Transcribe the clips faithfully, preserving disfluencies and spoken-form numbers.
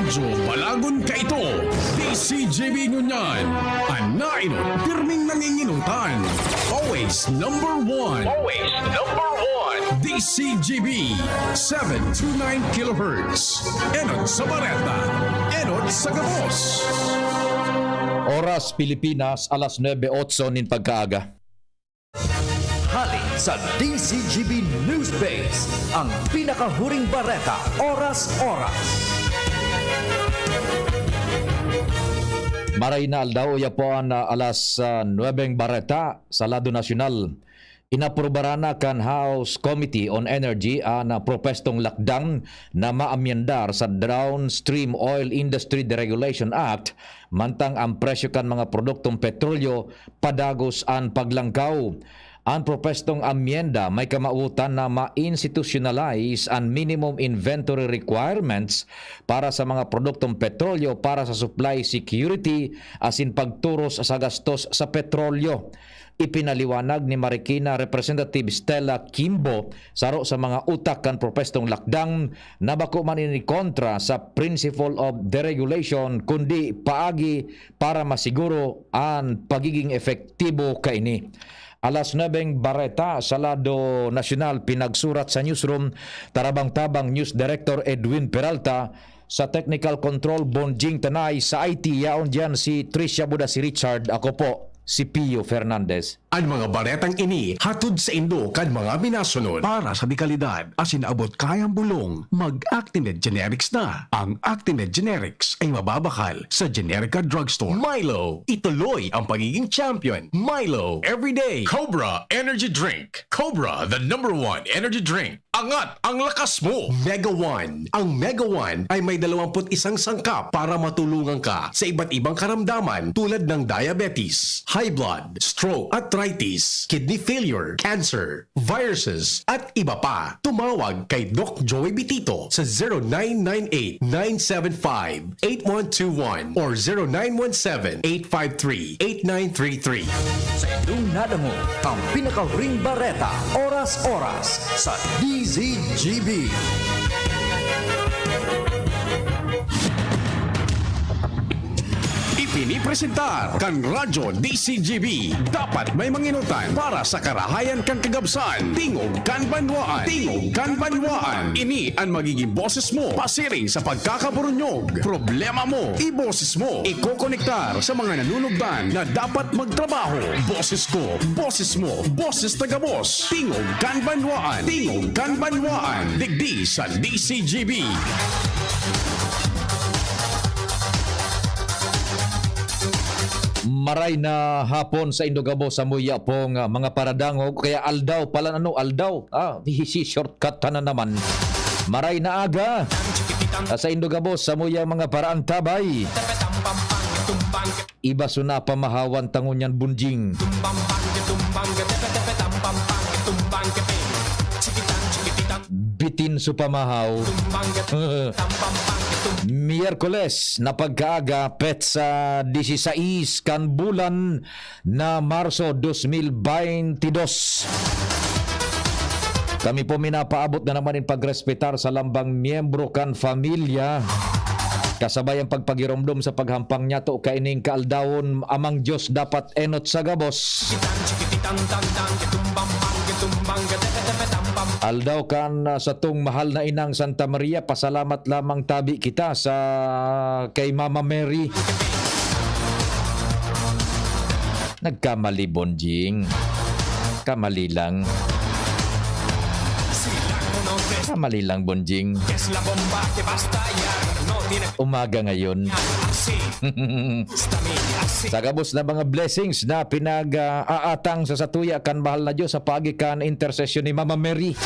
So, balagon ka ito. D C G B ngunyan. An nainot, pirming nanginginutan. Always number one. Always number one. D C G B, seven two nine kilohertz. Enot sa bareta. Enot sa gabos. Oras Pilipinas, alas nuebe otso nin pagkaaga. Hali sa D C G B News Base, ang pinakahuring bareta, oras-oras. Maray na aldaw, uya po an, ah, alas, ah, nuebeng bareta sa lado nasyonal. Inaprubaran na kan House Committee on Energy an, ah, propwestong lakdang na maamyendar sa Downstream Oil Industry Deregulation Act, mantang ang presyo kan mga produktong petrolyo padagos an paglangkaw. An propwestong amyenda may kamawotan na ma-institutionalize an minimum inventory requirements para sa mga produktong petrolyo para sa supply security asin pagturos sa gastos sa petrolyo. Ipinaliwanag ni Marikina Representative Stella Kimbo, saro sa mga utak kan propwestong lakdang, na bako man ini kontra sa principle of deregulation, kundi paagi para masiguro an pagiging epektibo kaini. Alas nuebeng bareta sa lado nasyonal, pinagsurat sa newsroom, Tarabang-tabang News Director Edwin Peralta, sa technical control, Bonjing Tanay, sa I T, yaon diyan si Tricia Buda, si Richard, ako po, si Pio Fernandez. An mga baretang ini hatod saindo kan mga minasunod. Para sa dekalidad asin abot kayang bulong, mag-Actimed Generics na. Ang Actimed Generics ay mababakal sa Generica Drugstore. Milo, ituloy ang pagiging champion. Milo, everyday. Cobra Energy Drink. Cobra, the number one energy drink. Angat ang lakas mo! Mega One. Ang Mega One ay may dalawampu't isang sangkap para matulungan ka sa iba't ibang karamdaman tulad ng diabetes, high blood, stroke, arthritis, kidney failure, cancer, viruses, at iba pa. Tumawag kay Doc Joey Bitito sa zero nine nine eight, nine seven five, eight one two one or zero nine one seven, eight five three, eight nine three three. Sa inyong nadangog, ang pinakahuring bareta, oras-oras, sa D Z G B. Ipinipresentar kan Radyo D C G B. Dapat may manginutan para sa karahayan kan kagabsan. Tingog kan banwaan. Tingog kan banwaan. Ini an magiging boses mo pasiring sa pagkakaburunyog. Problema mo, iboses mo. Ikokonektar sa mga nanunugdan na dapat magtrabaho. Boses ko, boses mo, boses na gabos. Tingog kan banwaan. Tingog kan banwaan. Digdi sa D C G B. Maray na hapon sa indo gabos, samuya pong, ah, mga paradangog, kaya aldaw pala, ano, aldaw. Ah, si shortcut ka na naman. Maray na aga, ah, sa indo gabos, samuya mga paraang tabay. Iba so na pamahawan ta ngunyan, Bunjing. Bitin so pamahaw. Miyerkules na pagkaaga, petsa disisais kan bulan na Marso dos mil baynti dos. Kami po minapaabot na naman in pagrespetar sa lambang miyembro kan familya. Kasabay ang pagpagiromdom sa paghampang niyato kaining kaaldawon, Amang Diyos dapat enot sa gabos. Aldaw kan, ah, satong mahal na inang Santa Maria, pasalamat lamang tabi kita sa kay Mama Mary. Nagkamali, Bonjing. Kamali lang. Kamali lang, Bonjing. Umaga ngayon. Sa gabos na mga blessings na pinag-aatang sa satuya kan mahal na Diyos sa paagi kan intersesyon ni Mama Mary,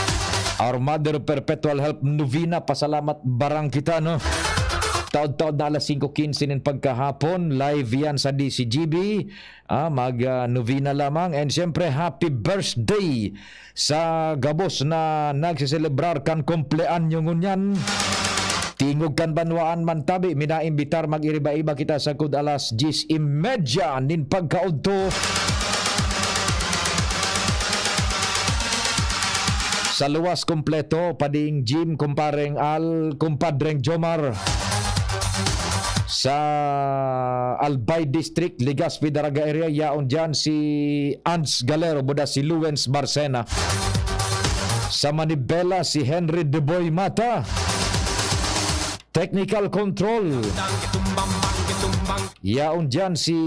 Our Mother of Perpetual Help Novena, pasalamat barang kita, no? Taod-taod na alas singko quince nin pagkahapon, live yan sa D C G B. Ah, mag, ah, novena lamang. And siyempre, happy birthday sa gabos na nagseselebrar kan kumpleanyo ngunyan. Tingog kan banwaan man tabi, minaimbitar mag-iriba-iba kita sagkod alas dyes y media nin pagkaudto. Sa luwas kompleto, Pading Jim, Kumpareng Al, Kumpadreng Jomar. Sa Albay District, Legazpi, Daraga area, yaon dyan si Ans Galero, buda si Luwens Barcena. Sa Manibela, si Henry Deboy Mata. Technical Control. Yaon dyan si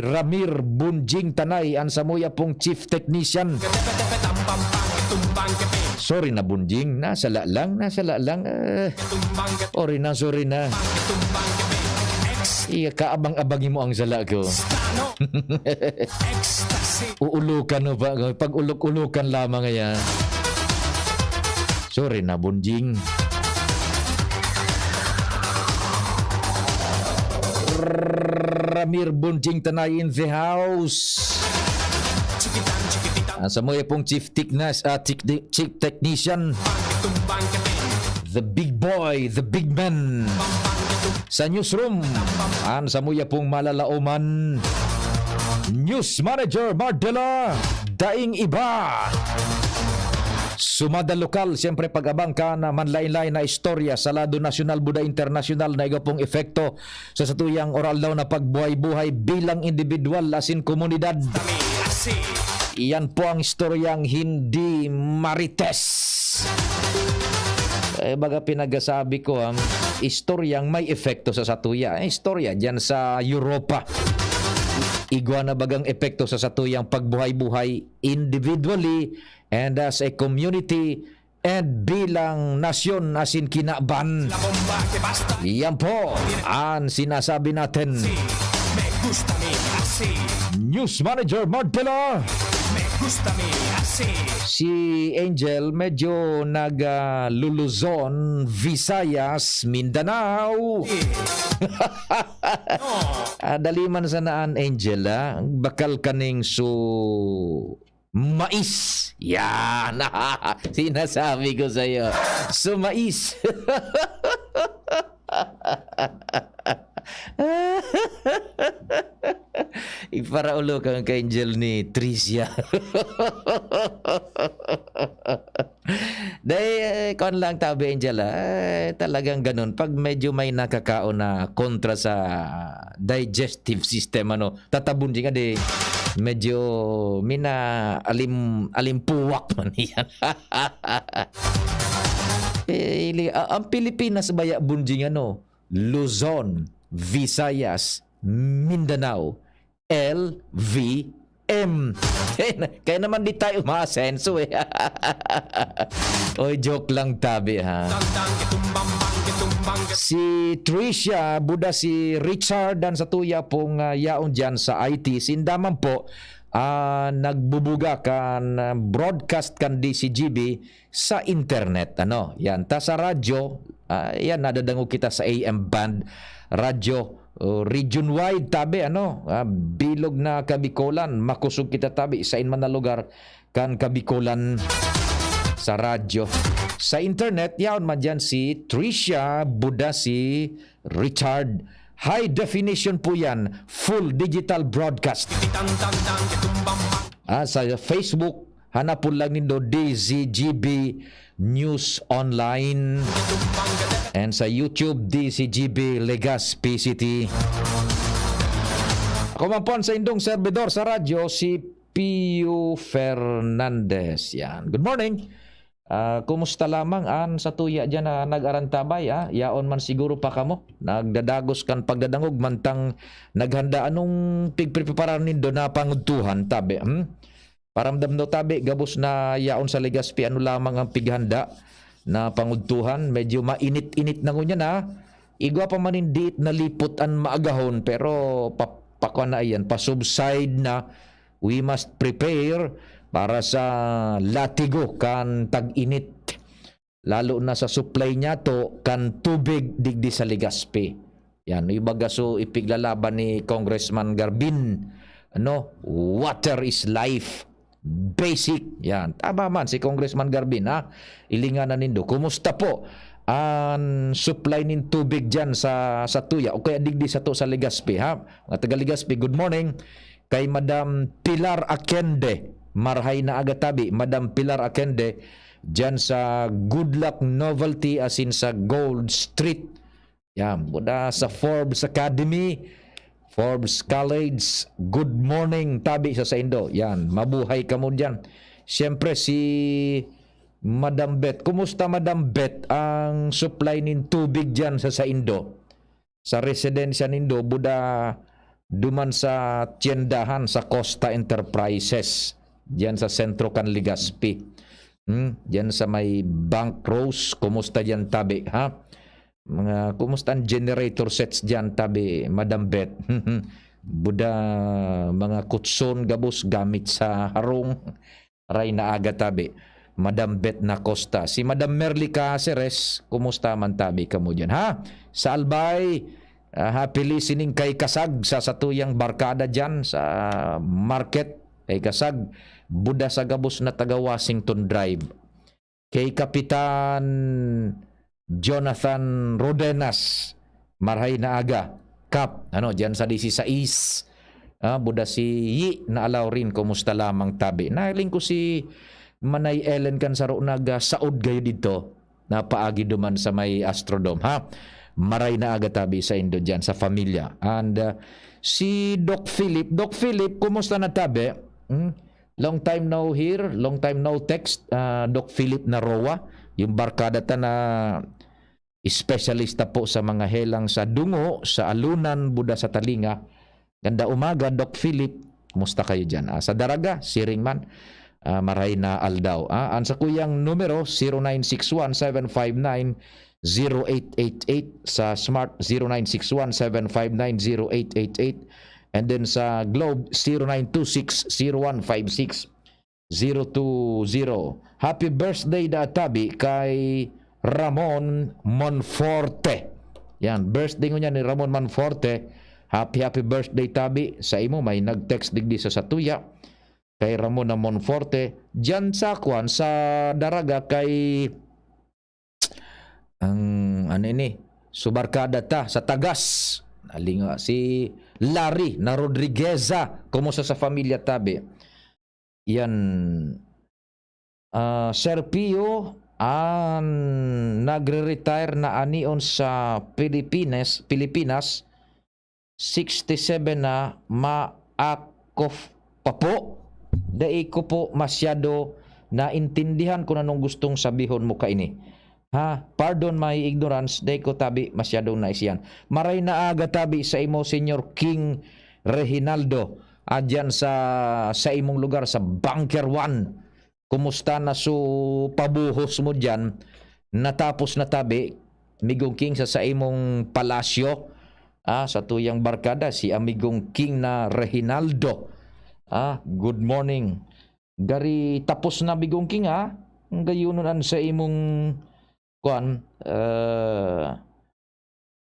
Ramir Bunjing Tanay, ang samuya pong chief technician. Sorry na, Bunjing. Nasala lang, nasala lang. Eh, sorry na, sorry na. Iya, kaabang-abangi mo ang sala ko. Uulukan mo ba? Pag ulok-ulokan lamang, ayan. Sorry na, Bunjing. Ramir Bunjing Tanay in the house. Ang samuya pong chief technis-, ah, chief, chief technician. The big boy, the big man. Sa newsroom, ang samuya pong malalaoman. News Manager Mardela, daing iba. Sumada lokal, siyempre pag-abang ka na manlain-lain na istorya sa lado nasyonal, buda internasyonal na igwa pong epekto sa satuyang oral daw na pagbuhay-buhay bilang individual asin komunidad. Iyan po ang istoryang hindi marites. Eh, baga pinagasabi ko, ha, istoryang may epekto sa satuya. Eh, istorya dyan sa Europa. Igwa na bagang epekto sa satuyang pagbuhay-buhay individually and as a community and bilang nasyon asin kinaban. Yan po ang sinasabi natin. News Manager Martela. Si Angel medyo nag, ah, Luzon, Visayas, Mindanao. Ah, dali man sana an Angel, ah. Bakal kaning su- mais. Yan. Sinasabi ko sa'yo. Sumais. Igparaulo kang ka-Angel ni Tricia. Dai, eh, kuwan lang tabi, Angel, ah. Eh, talagang ganun. Pag medyo may nakakaon na kontra sa digestive system, ano, tatabon di nga di, medyo mina-, alim-, alimpuwak man yan. Pili-, ah, ang Pilipinas baya, Bunjing, ano, Luzon, Visayas, Mindanao, L V M. Kaya, kaya naman di tayo maasenso eh. Oy, joke lang tabi, ha. Si Tricia, buda si Richard, dan sa tuya pong, ah, yaon diyan sa I T. Sinda man po, ah, nagbubuga kan, ah, broadcast kan D C G B sa internet, ano. Yan, ta sa radyo, ah, yan, nadadangog kita sa A M band, radyo, oh, region wide, tabi, ano, ah, bilog na Kabikolan, makosog kita tabi, sain man na lugar kan Kabikolan sa radyo. Sa internet, yaon man diyan si Tricia, buda si Richard. High definition po yan, full digital broadcast. Ah, sa Facebook, hanapon lang nindo D Z G B News Online. And sa YouTube, D Z G B Legazpi City. Ako man po ang saindong servidor sa radyo, si Pio Fernandez. Yan. Good morning. Ah, kumusta lamang an satuya diyan na nag-arantabay, ah? Yaon man siguro pa kamo. Nagdadagos kan pagdadangog, mantang naghanda. Anong pigpreparar nindo na pangudtuhan, tabi, hmm? Paramdam daw tabi, gabos na yaon sa Legazpi, ano lamang ang pighanda na pangudtuhan? Medyo mainit-init na ngunyan, ha? Igwa pa man nin diit na lipot an maagahon, pero pa-, pakwan na iyan, pa-subside na. We must prepare para sa latigo kan tag-init, lalo na sa supply niyato kan tubig digdi sa Legazpi. Yan, ibaga so ipiglalaban ni Congressman Garbin, ano, water is life. Basic. Yan, tama man si Congressman Garbin, ha? Ilinganan nindo. Kumusta po an supply nin tubig diyan sa, sa tuya o kaya digdi sato sa Legazpi, ha? Mga taga Legazpi, good morning. Kay Madam Pilar Akende, marhay na aga tabi, Madam Pilar Akende, diyan sa Good Luck Novelty asin sa Gold Street. Yan, buda sa Forbes Academy, Forbes College, good morning, tabi sa saindo. Yan, mabuhay kamo diyan. Siyempre, si Madam Beth. Kumusta, Madam Beth, ang supply nin tubig diyan sa saindo? Sa residensya nindo, buda duman sa tiyendahan sa Costa Enterprises, diyan sa sentro kan Legazpi. Hmm, diyan sa may Bank Rose, kumusta diyan, tabi, ha? Mga, kumusta ang generator sets diyan, tabi, Madam Beth? Buda, mga kutson gabos gamit sa harong. Maray na aga, tabi. Madam Beth na Costa. Si Madam Merly Caceres, kumusta man, tabi, kamo diyan, ha? Sa Albay, ah, happy listening kay Kasag sa satuyang barkada diyan sa market. Kay Kasag, buda sa gabos na taga Washington Drive. Kay Kapitan Jonathan Rodenas, maray na aga. Kap, ano, diyan sa disisais. Ah, buda si Yi na Alaurin, kumusta lamang, tabi? Nahiling ko si Manay Ellen kan saro naga saod kayo dito. Napaagi duman sa may Astrodome, ha? Maray na aga, tabi, sa indo diyan, sa familia. And, ah, si Doc Philip, Doc Philip, kumusta na, tabi? Hmm? Long time no hear, long time no text, ah, Doc Philip Naroa, yung barkada ta na espesyalista po sa mga helang sa dungo, sa alunan, buda sa talinga. Ganda umaga, Doc Philip. Kumusta kayo diyan? Ah, sa Daraga, siring man. Ah, maray na aldaw. Ah, ang sakuyang numero, zero nine six one seven five nine zero eight eight eight. Sa Smart, zero nine six one seven five nine zero eight eight eight. And then sa Globe, zero nine two six zero one five six zero two zero. Happy birthday da tabi kay Ramon Monforte. Yan, birthday ngunyan ni Ramon Monforte. Happy, happy birthday, tabi, sa imo. May nag-text digdi sa satuya kay Ramon na Monforte. Diyan sa kwan, sa Daraga kay ang, ano ini, subarkada ta sa Tagas. Nalinga si Larry na Rodrigueza. Kumusta sa familia, tabi? Yan. Ah, Sir Pio, an nagre-retire na anion sa Pilipinas, Pilipinas, sixty-seven na, maakof pa po. Dai ko po masyado naintindihan kung anong gustong sabihon mo kaini. Ha? Pardon my ignorance, dai ko tabi masyadong naisihan. Maray na aga tabi sa imo, Señor King Reginaldo. Adyan sa, sa imong lugar, sa Bunker One. Kumusta na su pabuhos mo diyan? Natapos na tabi, Migong King, sa, sa imong palasyo? Ah, sa tuyang barkada, si Amigong King na Reginaldo. Ah, good morning. Gari tapos na, Migong King, ah. Ang gayunon an sa imong, kuan, eh,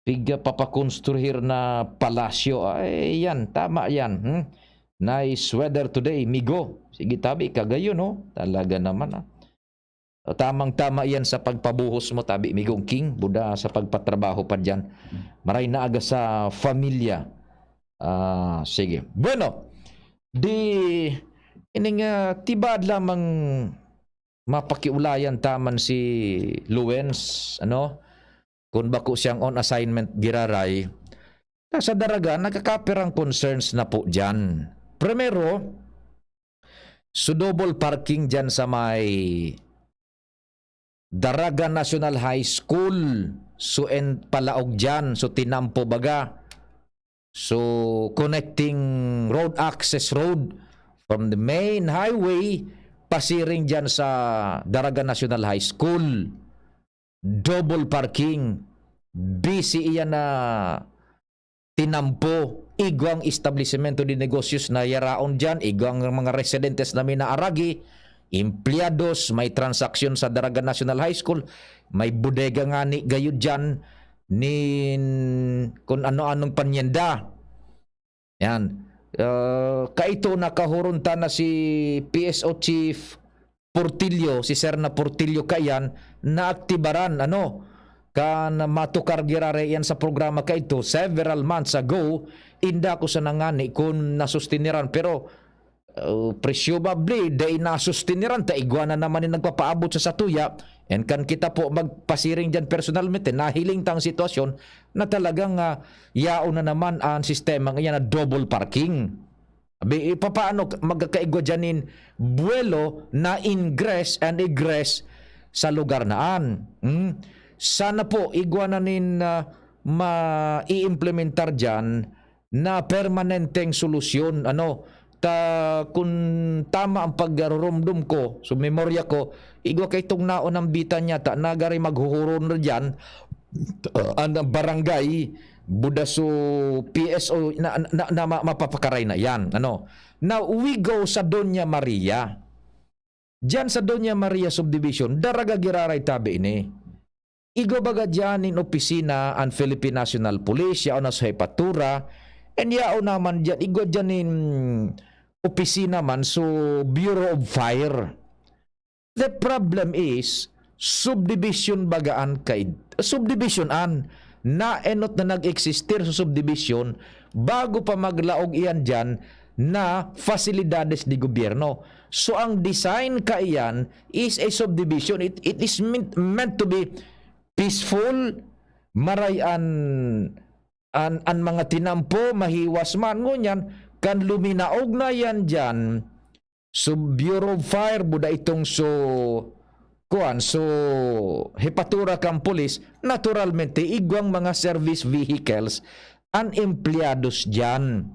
piga papakonstruhir na palasyo. Ay, yan, tama yan. Hmm? Nice weather today, Migo. Sige, tabi, kagayon, no? Talaga naman, ah. Tamang-tama yan sa pagpabuhos mo, tabi, Migong King. Buda sa pagpatrabaho pa dyan. Maray na aga sa familia. Ah, sige. Bueno, di, ining, ah, tibad lamang mapakiulayan taman si Luens, ano? Kung bako siyang on assignment giraray, ta sa Daraga, nagkakapirang concerns na po diyan. Primero, so double parking diyan sa may Daraga National High School, so en-, palaog diyan, so tinampo baga. So, connecting road, access road from the main highway, pasiring diyan sa Daraga National High School. Double parking. Busy iyan na tinampo. Igwang establishmento de negosyo na yaraon diyan, igwang mga residentes na minaaragi, empleyados, may transaksyon sa Daraga National High School, may bodega ngani gayo diyan, nin kung ano-anong panyenda. Yan. Ah, kaito, nakahuron ta na si P S O Chief Portillo, si Sir na Portillo kayan, naaktibaran, ano, kan matukar girare yan sa programa kaito several months ago, inda ko sa nangani kun nasustiniran, pero uh, presumably, dai nasustiniran ta igwa na naman yung nagpapaabot sa satuya. And kan kita po magpasiring dyan personalmente, nahiling ta ang sitwasyon na talagang, ah, yaon na naman ang sistemang iyan na double parking. Abi, eh, papaano k-, magkakaigwa dyan nin buwelo na ingress and egress sa lugar na an? Hmm? Sana po, igwa na nin, ah, ma-i-implementar dyan na permanenteng solusyon, ano. Ta, kun tama ang pagrurumdom ko, so memorya ko, igwa kay tong naon ang bitan yata, nagari maghuhuron na diyan, ah, ang barangay, buda so P S O na, na, na ma-, mapapakaray na yan, ano. Now, we go sa Doña Maria. Diyan sa Doña Maria Subdivision, daraga giraray tabi ini. Igwa baga diyan nin opisina an Philippine National Police, yaon na sa hepatura, and yaon naman diyan, igwa diyan nin opisina man so Bureau of Fire. The problem is, subdivision baga an kaid-, subdivision an naenot na nag-existir sa subdivision bago pa maglaog iyan diyan na fasilidades de gobyerno. So, ang design kaiyan is a subdivision. It, it is meant, meant to be peaceful, maray an, an, an mga tinampo, mahiwas man. Ngunyan, kan luminaog na yan diyan, so Bureau of Fire, buda itong so, kuwan, so, hepatura kan pulis, naturalmente, igwang mga service vehicles an empleyados diyan.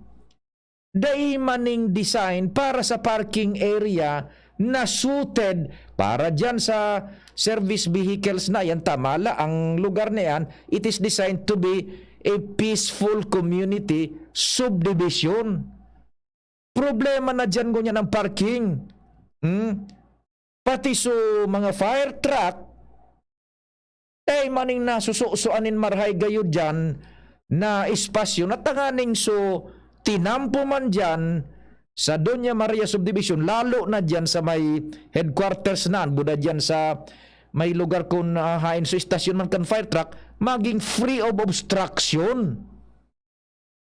Dai maning design para sa parking area na suited para diyan sa service vehicles na yan. Tama la, ang lugar na yan, it is designed to be a peaceful community subdivision. Problema na diyan ngunyan ang parking. Hmm? Pati so mga fire truck, eh, maning nasususo anin marahay gayo diyan na espasyo na tanganing so tinampo man diyan sa Doña Maria Subdivision, lalo na diyan sa may headquarters na, buda diyan sa may lugar kun, ah, haen so estasyon man kan fire truck, maging free of obstruction.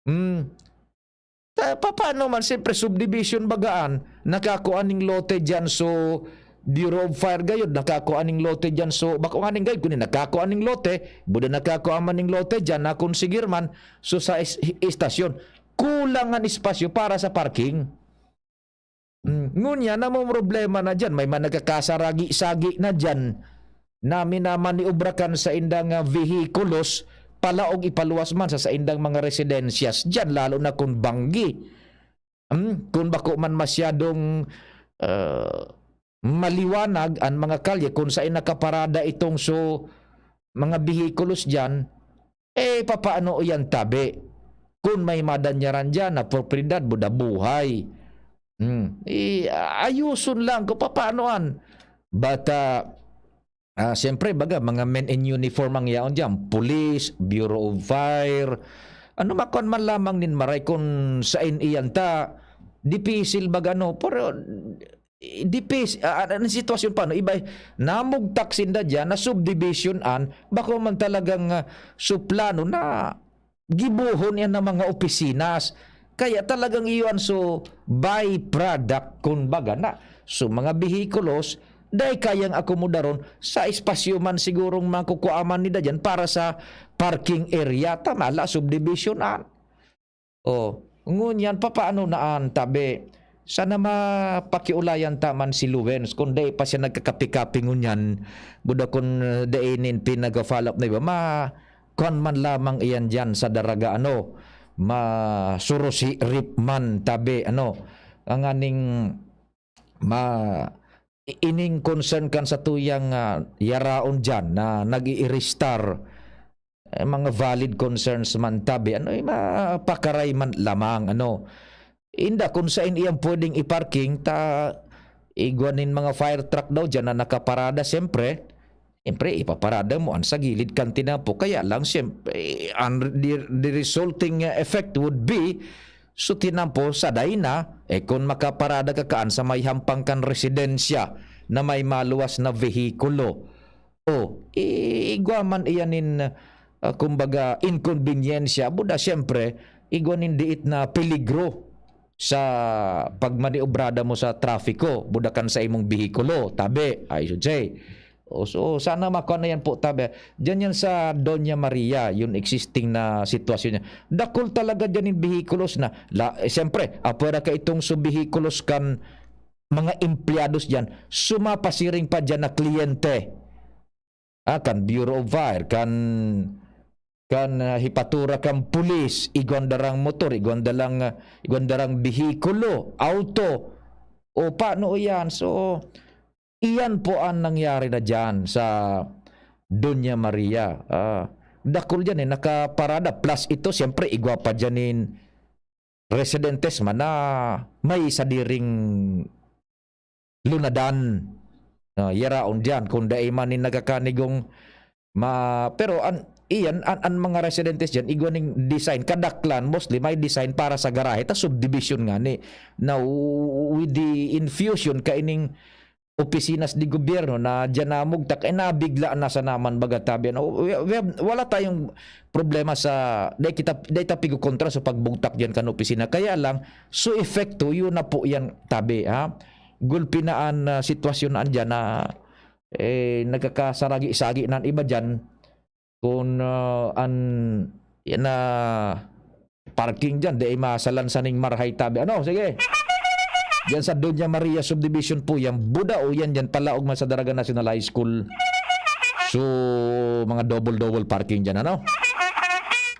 Hmm. Ta-, papaano man, siyempre, subdivision bagaan, nakakua ning lote diyan so Bureau of Fire gayod, nakakua ning lote diyan so, bako nganing gayod, kundi nakakua ning lote, buda nakakua man ning lote diyan na kung sigir man, so sa is-, istasyon, kulang an espasyo para sa parking. Hmm, ngunyan, namomroblema na diyan, may mga nagkakasaragi-sagi na diyan na minamaniobra kan saindang, ah, vehikulos, palaog ipaluwas man sa saindang mga residensyas diyan, lalo na kun banggi. Hmm, kun bako man masyadong, ah, maliwanag an mga kalye, kun saen nakaparada itong so mga vehikulos diyan, eh, papaano iyan tabi? Kun may madanyaran diyan na propiedad, buda buhay. Hmm. I-, ayuson lang kung papaano an. But, ah, ah, siyempre, baga, mga men in uniform ang yaon diyan. Police, Bureau of Fire. Ano, makuan man lamang nin maray kung saen iyan ta. Dipisil baga, no? Pero, eh, dipis-, ah, ah, ang sitwasyon pa, no? Iba, eh, namugtak sinda diyan na subdivision an, bako man talagang, ah, suplano na gibohon iyan ng mga opisina. Kaya talagang iyon, so, byproduct, kumbaga, na, so, mga behikulos, dai kayang akomodaron sa espasyo man sigurong makukua man nila diyan para sa parking area, tama la, subdivision an. Oh, ngunyan, papaano na an tabi? Sana mapakiulayan ta man si Luwens, kun dai pa siya nagkakapi-kapi ngunyan, buda kun, eh, dai nin pinag-follow up na iba, ma-, kuwan man lamang iyan diyan sa daraga, ano, masurusi rip man tabi, ano, ang aning ma-, i-, ining concern kan satuyang, ah, yaraon diyan na nag-iiristar, eh, mga valid concerns man tabi, ano, eh, mapakaray man lamang, ano. Inda, kung saen iyang pwedeng i-parking, ta, igwa nin mga fire truck daw diyan na nakaparada, siyempre, siyempre, ipaparada mo an sa gilid kan tinampo. Kaya lang, siyempre, an, the, the resulting, uh, effect would be, so, tinampo, sa dai na, eh, kung makaparada ka kaan sa may hampang kan residensya na may maluwas na vehikulo, o, i-, igwa man iyan nin, ah, kumbaga, inkonbinyensya, buda, siyempre, igwa nin diit na peligro sa pagmaniobrada mo sa trafiko, buda kan sa imong behikulo, tabi, I should say. O, so, sana makuha na yan po, tabi. Diyan yan sa Doña Maria, yung existing na sitwasyon niya. Dakul talaga dyan yung vehicles na, la, eh, siyempre, apwera ka itong sa vehicles kan mga empleyados dyan, sumapasiring pa dyan na kliyente. Ah, kan Bureau of Fire, kan, kan, ah, hipatura kan pulis, igwan darang motor, igwan dalang, ah, igwan darang behikulo, auto. O, paano yan? So, iyan po ang nangyari na dyan sa Doña Maria. Ah, dakul dyan eh, nakaparada. Plus ito, siyempre, igwa pa dyan in residentes man na may sadiring lunadan. Ah, yaraon diyan, kung dai man nin nagkakanigong ma-, pero an, iyan, an, an mga residentes diyan, igwa ning design, kadaklan, mostly may design para sa garahe, ta subdivision nga ni, na w-, with the infusion kaining opisina sa gobyerno na diyan namugtak, eh, nabigla na sa naman baga tabi. Ano, we, we have, wala tayong problema sa, dai kita, dai ta pigo kontra sa pagbugtak diyan kan opisina. Kaya lang, so epekto, yun na po yan, tabi, ha? Gulpi na an, ah, sitwasyon na andyan na, eh, nagkakasaragi-sagi na an iba diyan. Kun, ah, an, yan na parking diyan, di ay masalan sa ning marahay tabi. Ano, sige. Diyan sa Doña Maria Subdivision po, yan buda o yan diyan palaog man sa Daraga National High School. So, mga double-double parking diyan, ano?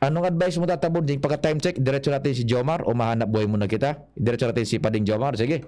Anong advice mo, Tata Bonding? Pagka time check, diretso natin si Jomar o mahanap buhay muna kita? Diretso natin si Pading Jomar. Sige.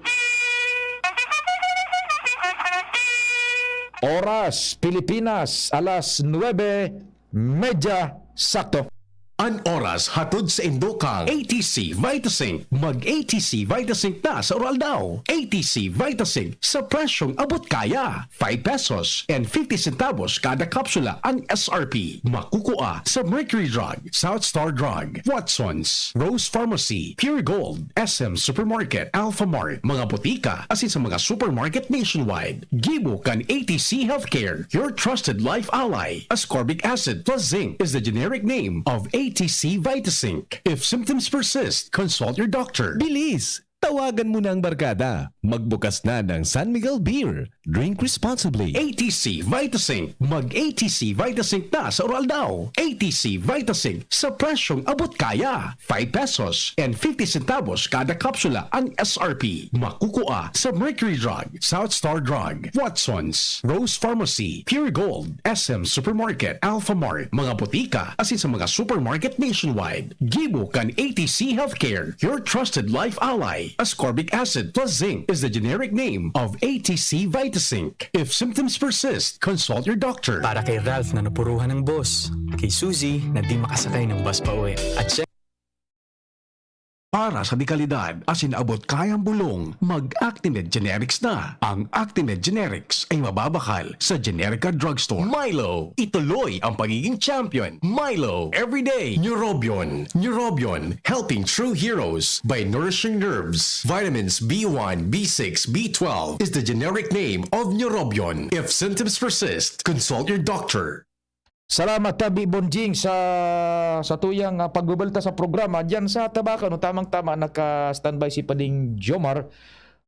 Oras, Pilipinas, alas nuebe medya, sakto. An oras hatod sa indo kang A T C Vitazinc. Mag A T C Vitazinc na sa Uraldaw. A T C Vitazinc sa presyong abot kaya. Five pesos and fifty centavos kada kapsula ang S R P. Makukua sa Mercury Drug, South Star Drug, Watson's, Rose Pharmacy, Pure Gold, S M Supermarket, Alphamart, mga botika, asin sa mga supermarket nationwide. Gibo kan A T C Healthcare, your trusted life ally. Ascorbic acid plus zinc is the generic name of A T C Vitazinc. If symptoms persist, consult your doctor. Bilis! Tawagan mo na ang barkada. Magbukas na ng San Miguel Beer. Drink responsibly. A T C Vitazinc. Mag A T C Vitazinc na sa Uraldaw. A T C Vitazinc sa presyong abot kaya. Five pesos and fifty centavos kada kapsula ang S R P. Makukua sa Mercury Drug, South Star Drug, Watson's, Rose Pharmacy, Pure Gold, S M Supermarket, Alphamart, mga botika, asin sa mga supermarket nationwide. Gibo kan A T C Healthcare, your trusted life ally. Ascorbic acid plus zinc is the generic name of A T C Vitazinc. If symptoms persist, consult your doctor. Para kay Ralph na napuruhan ng boss, kay Suzy na di makasakay ng bus pa uwi, at syempre, para sa dekalidad asin abot kayang bulong, mag-Actimed Generics na. Ang Actimed Generics ay mababakal sa Generica Drugstore. Milo, ituloy ang pagiging champion. Milo, everyday. Neurobion, Neurobion, helping true heroes by nourishing nerves. Vitamins B one, B six, B twelve is the generic name of Neurobion. If symptoms persist, consult your doctor. Salamat, Tabi Bonjing, sa, sa tuyang, ah, pagbabalik ta sa programa. Diyan sa Tabaco, no, tamang-tama, naka-standby si Pading Jomar.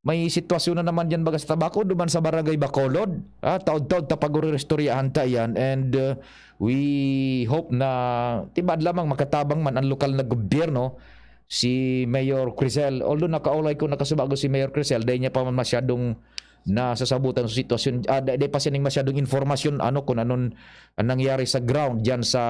May sitwasyon na naman diyan, baga, sa Tabaco, duman sa Barangay Bacolod. Ah, taod-taod ta pag-urerestoryahan ta yan. And, uh, we hope na tibaad lamang makatabang man ang lokal na gobyerno, si Mayor Crisel. Although nakaulay ko, nakasubago si Mayor Crisel, dahil niya pa man masyadong nasasabutan sa sitwasyon, ah, di, di pa sining masyadong informasyon, ano, kung anon ang nangyari sa ground diyan sa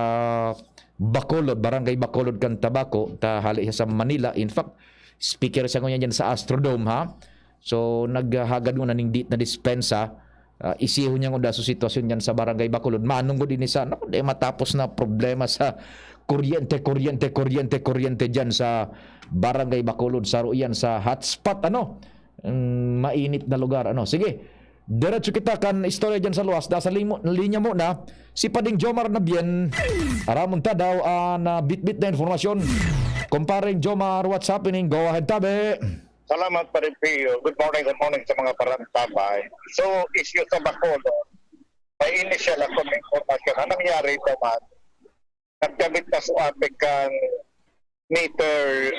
Bacolod, Barangay Bacolod kan Tabaco, ta hali siya sa Manila. In fact, speaker siya ngunyan diyan sa Astrodome, ha? So, naghahagad ngunyan ning dit na dispensa. Ah, isihon niya ngunyan sa sitwasyon diyan sa Barangay Bacolod. Manunggod ini sa, naku, di matapos na problema sa kuryente, kuryente, kuryente, kuryente diyan sa Barangay Bacolod, saro iyan sa hotspot, ano? Mm, mainit na lugar, ano? Sige, diretso kita kan istorya diyan sa luwas. Nasa limo-, linya muna si Pading Jomar Nabien. Aramon ta daw ang, ah, bitbit na informasyon. Kumpareng Jomar, what's happening? Go ahead, tabi. Salamat, Pare Pio. Good morning, good morning sa mga parantabay. So, issue sa Bacolod, may initial ako ng impormasyon. Anong nangyari ito, man? Nagkabit na sa atin kan meter,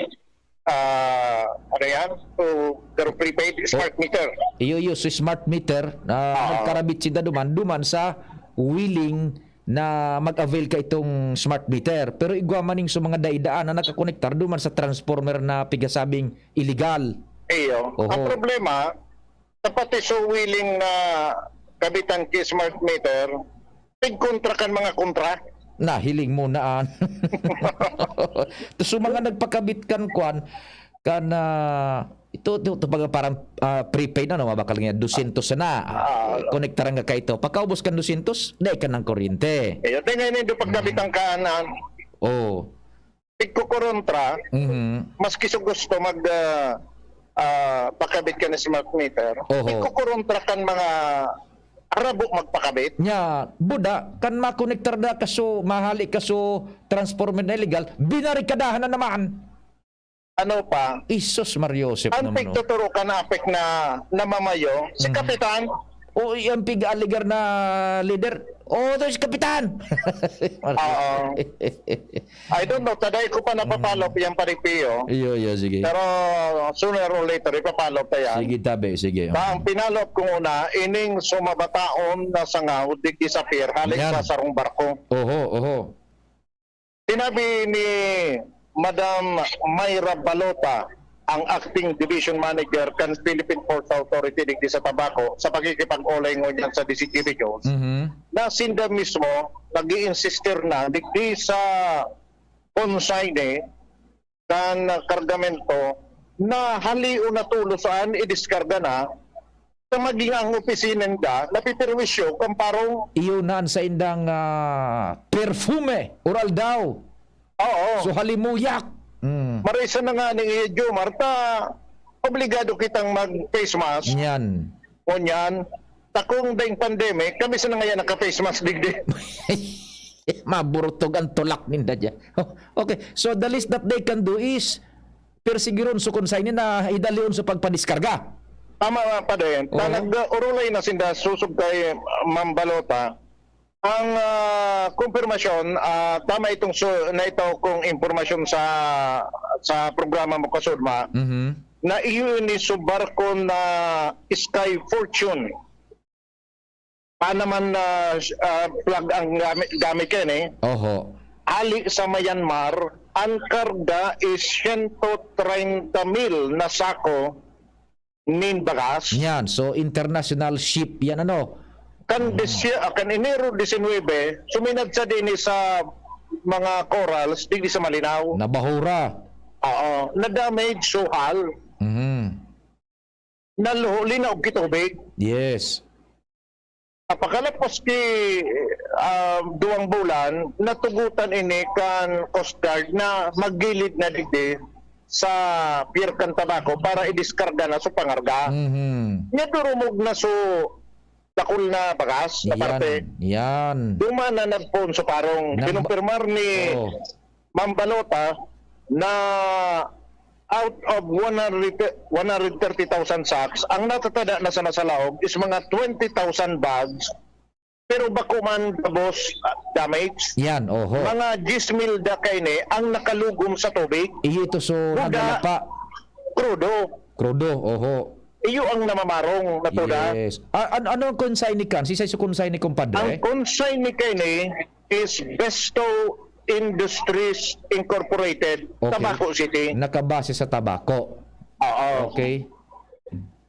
ah, ano yan? So, pero prepaid smart meter. Iyo, iyo, so smart meter, na Ah. nagkarabit sinda duman, duman sa willing na mag-avail ka itong smart meter. Pero igwa man ning sa mga daidaan na nakakonektar duman sa transformer na pigasabing illegal. Iyo. Oho. Ang problema, sa pati so willing na kabitan ki smart meter, tigkontra kan mga kontra. Nahiling mo na an. So, mga nagpakabit kan kwan, kan, ah, ito, ito, ito baga parang, ah, prepaid na, no? Mabakal nga, dusyentos na. Ah. Konektaran ka kaito. Pagkaubos kan dusyentos, dai ka ng kuryente. Eh, ito nga yun, yung pagkabit ang kaanan. Oo. Tigkukurontra, Mhm. maski sa gusto mag, ah, ah, pakabit ka ng smart meter, Oho. tigkukurontra kan mga arabo magpakabit. Nya, buda, kan makonektar na kaso, mahali kaso, transformer na illegal, binarikadahan na naman. Ano pa? Isus Mario Joseph Ang naman, oh. pigtuturo ka na apek na namamayo, si Hmm. Kapitan. O, yung pig-aligar na leader. Oh, to si Kapitan. Oo. I don't know, taday ko pa napapalo Hmm. yung paripio. Iyo, iyo, sige. Pero sooner or later, ipapalo pa yan. Sige, tabi, sige. Na ang pinalo ko una, ining sumabataon na sangaw, digdi sa pier, halik Yan. sa sarong barko. Oho, oho. Sinabi ni Madam Myra Balota, ang acting division manager kan Philippine Ports Authority digdi sa Tabaco, sa pakikipag-olay ngunyan sa D C T V News, Mhm. na sinda mismo nag-i-insistir na digdi sa consignee kan kargamento na halion na tolos an idiskarga na sa maging ang opisina ninda napiperwisyo kan parong Iyo na an saindang, ah, perfume, oral daw. Oo. So, halimuyak. Mm. Marisa na nga ning iyo, Jomar, ta obligado kitang mag-face mask. Yan. Ngunyan, takong daing pandemic, kami sa nangayan naka-face mask digdi. Maburutog ang tulak ninda dyan. Oh, okay, so the least that they can do is persigiron so consignee na idalion sa pagpadiskarga. Tama nga pa din. Oo. Na nag-urulay na sinda susog kay Ma'am Balota. Ang, ah, kumpirmasyon, ah, tama itong su-, na ito kung impormasyon sa, sa programa mo, Kasudma, Mhm. na iyo ni su barko na Sky Fortune. Pa naman na, ah, flag ang gamit, gamit yan eh. Oho. Hali sa Myanmar, ang karga is siyento treinta mil na sako nin bagas. Yan. So, international ship yan, ano? Kan Mm. desya-, ah, kan Enero disinwebe, suminad sa din sa mga corals, digdi sa Malinao. Nabahura. Oo. Na-damage, so hull. Mhm. Naluho, linaog ki tubig. Yes. Pakalapos ki, ah, duwang bulan, natugutan ini kan Coast Guard na maggilid na digdi sa Pier kan Tabaco para idiskarga na sa pangarga. Mhm. Nya durumog na so dakul na bagas na Yan, parte. yan. Duman na nagpoon sa parong Nang- kinumpirmar ni Oh. Ma'am Balota na out of one hundred, one hundred thirty thousand sacks, ang natatada na sana sa laog is mga twenty thousand bags, pero bako man gabos, ah, damage. Yan, oho. Mga diyes mil da kaini ang nakalugom sa tubig. Iyo ito, so, Buda, nagalapa. Krudo. Krudo, oho. Iyo ang namamarong na tuda. Yes. Ah, an-, ano ang consignee kan? Si sa consignee, kumpadre? Ang consignee kaini is Besto Industries Incorporated, Okay. Tabaco City. Nakabase sa Tabaco. Oo. Okay.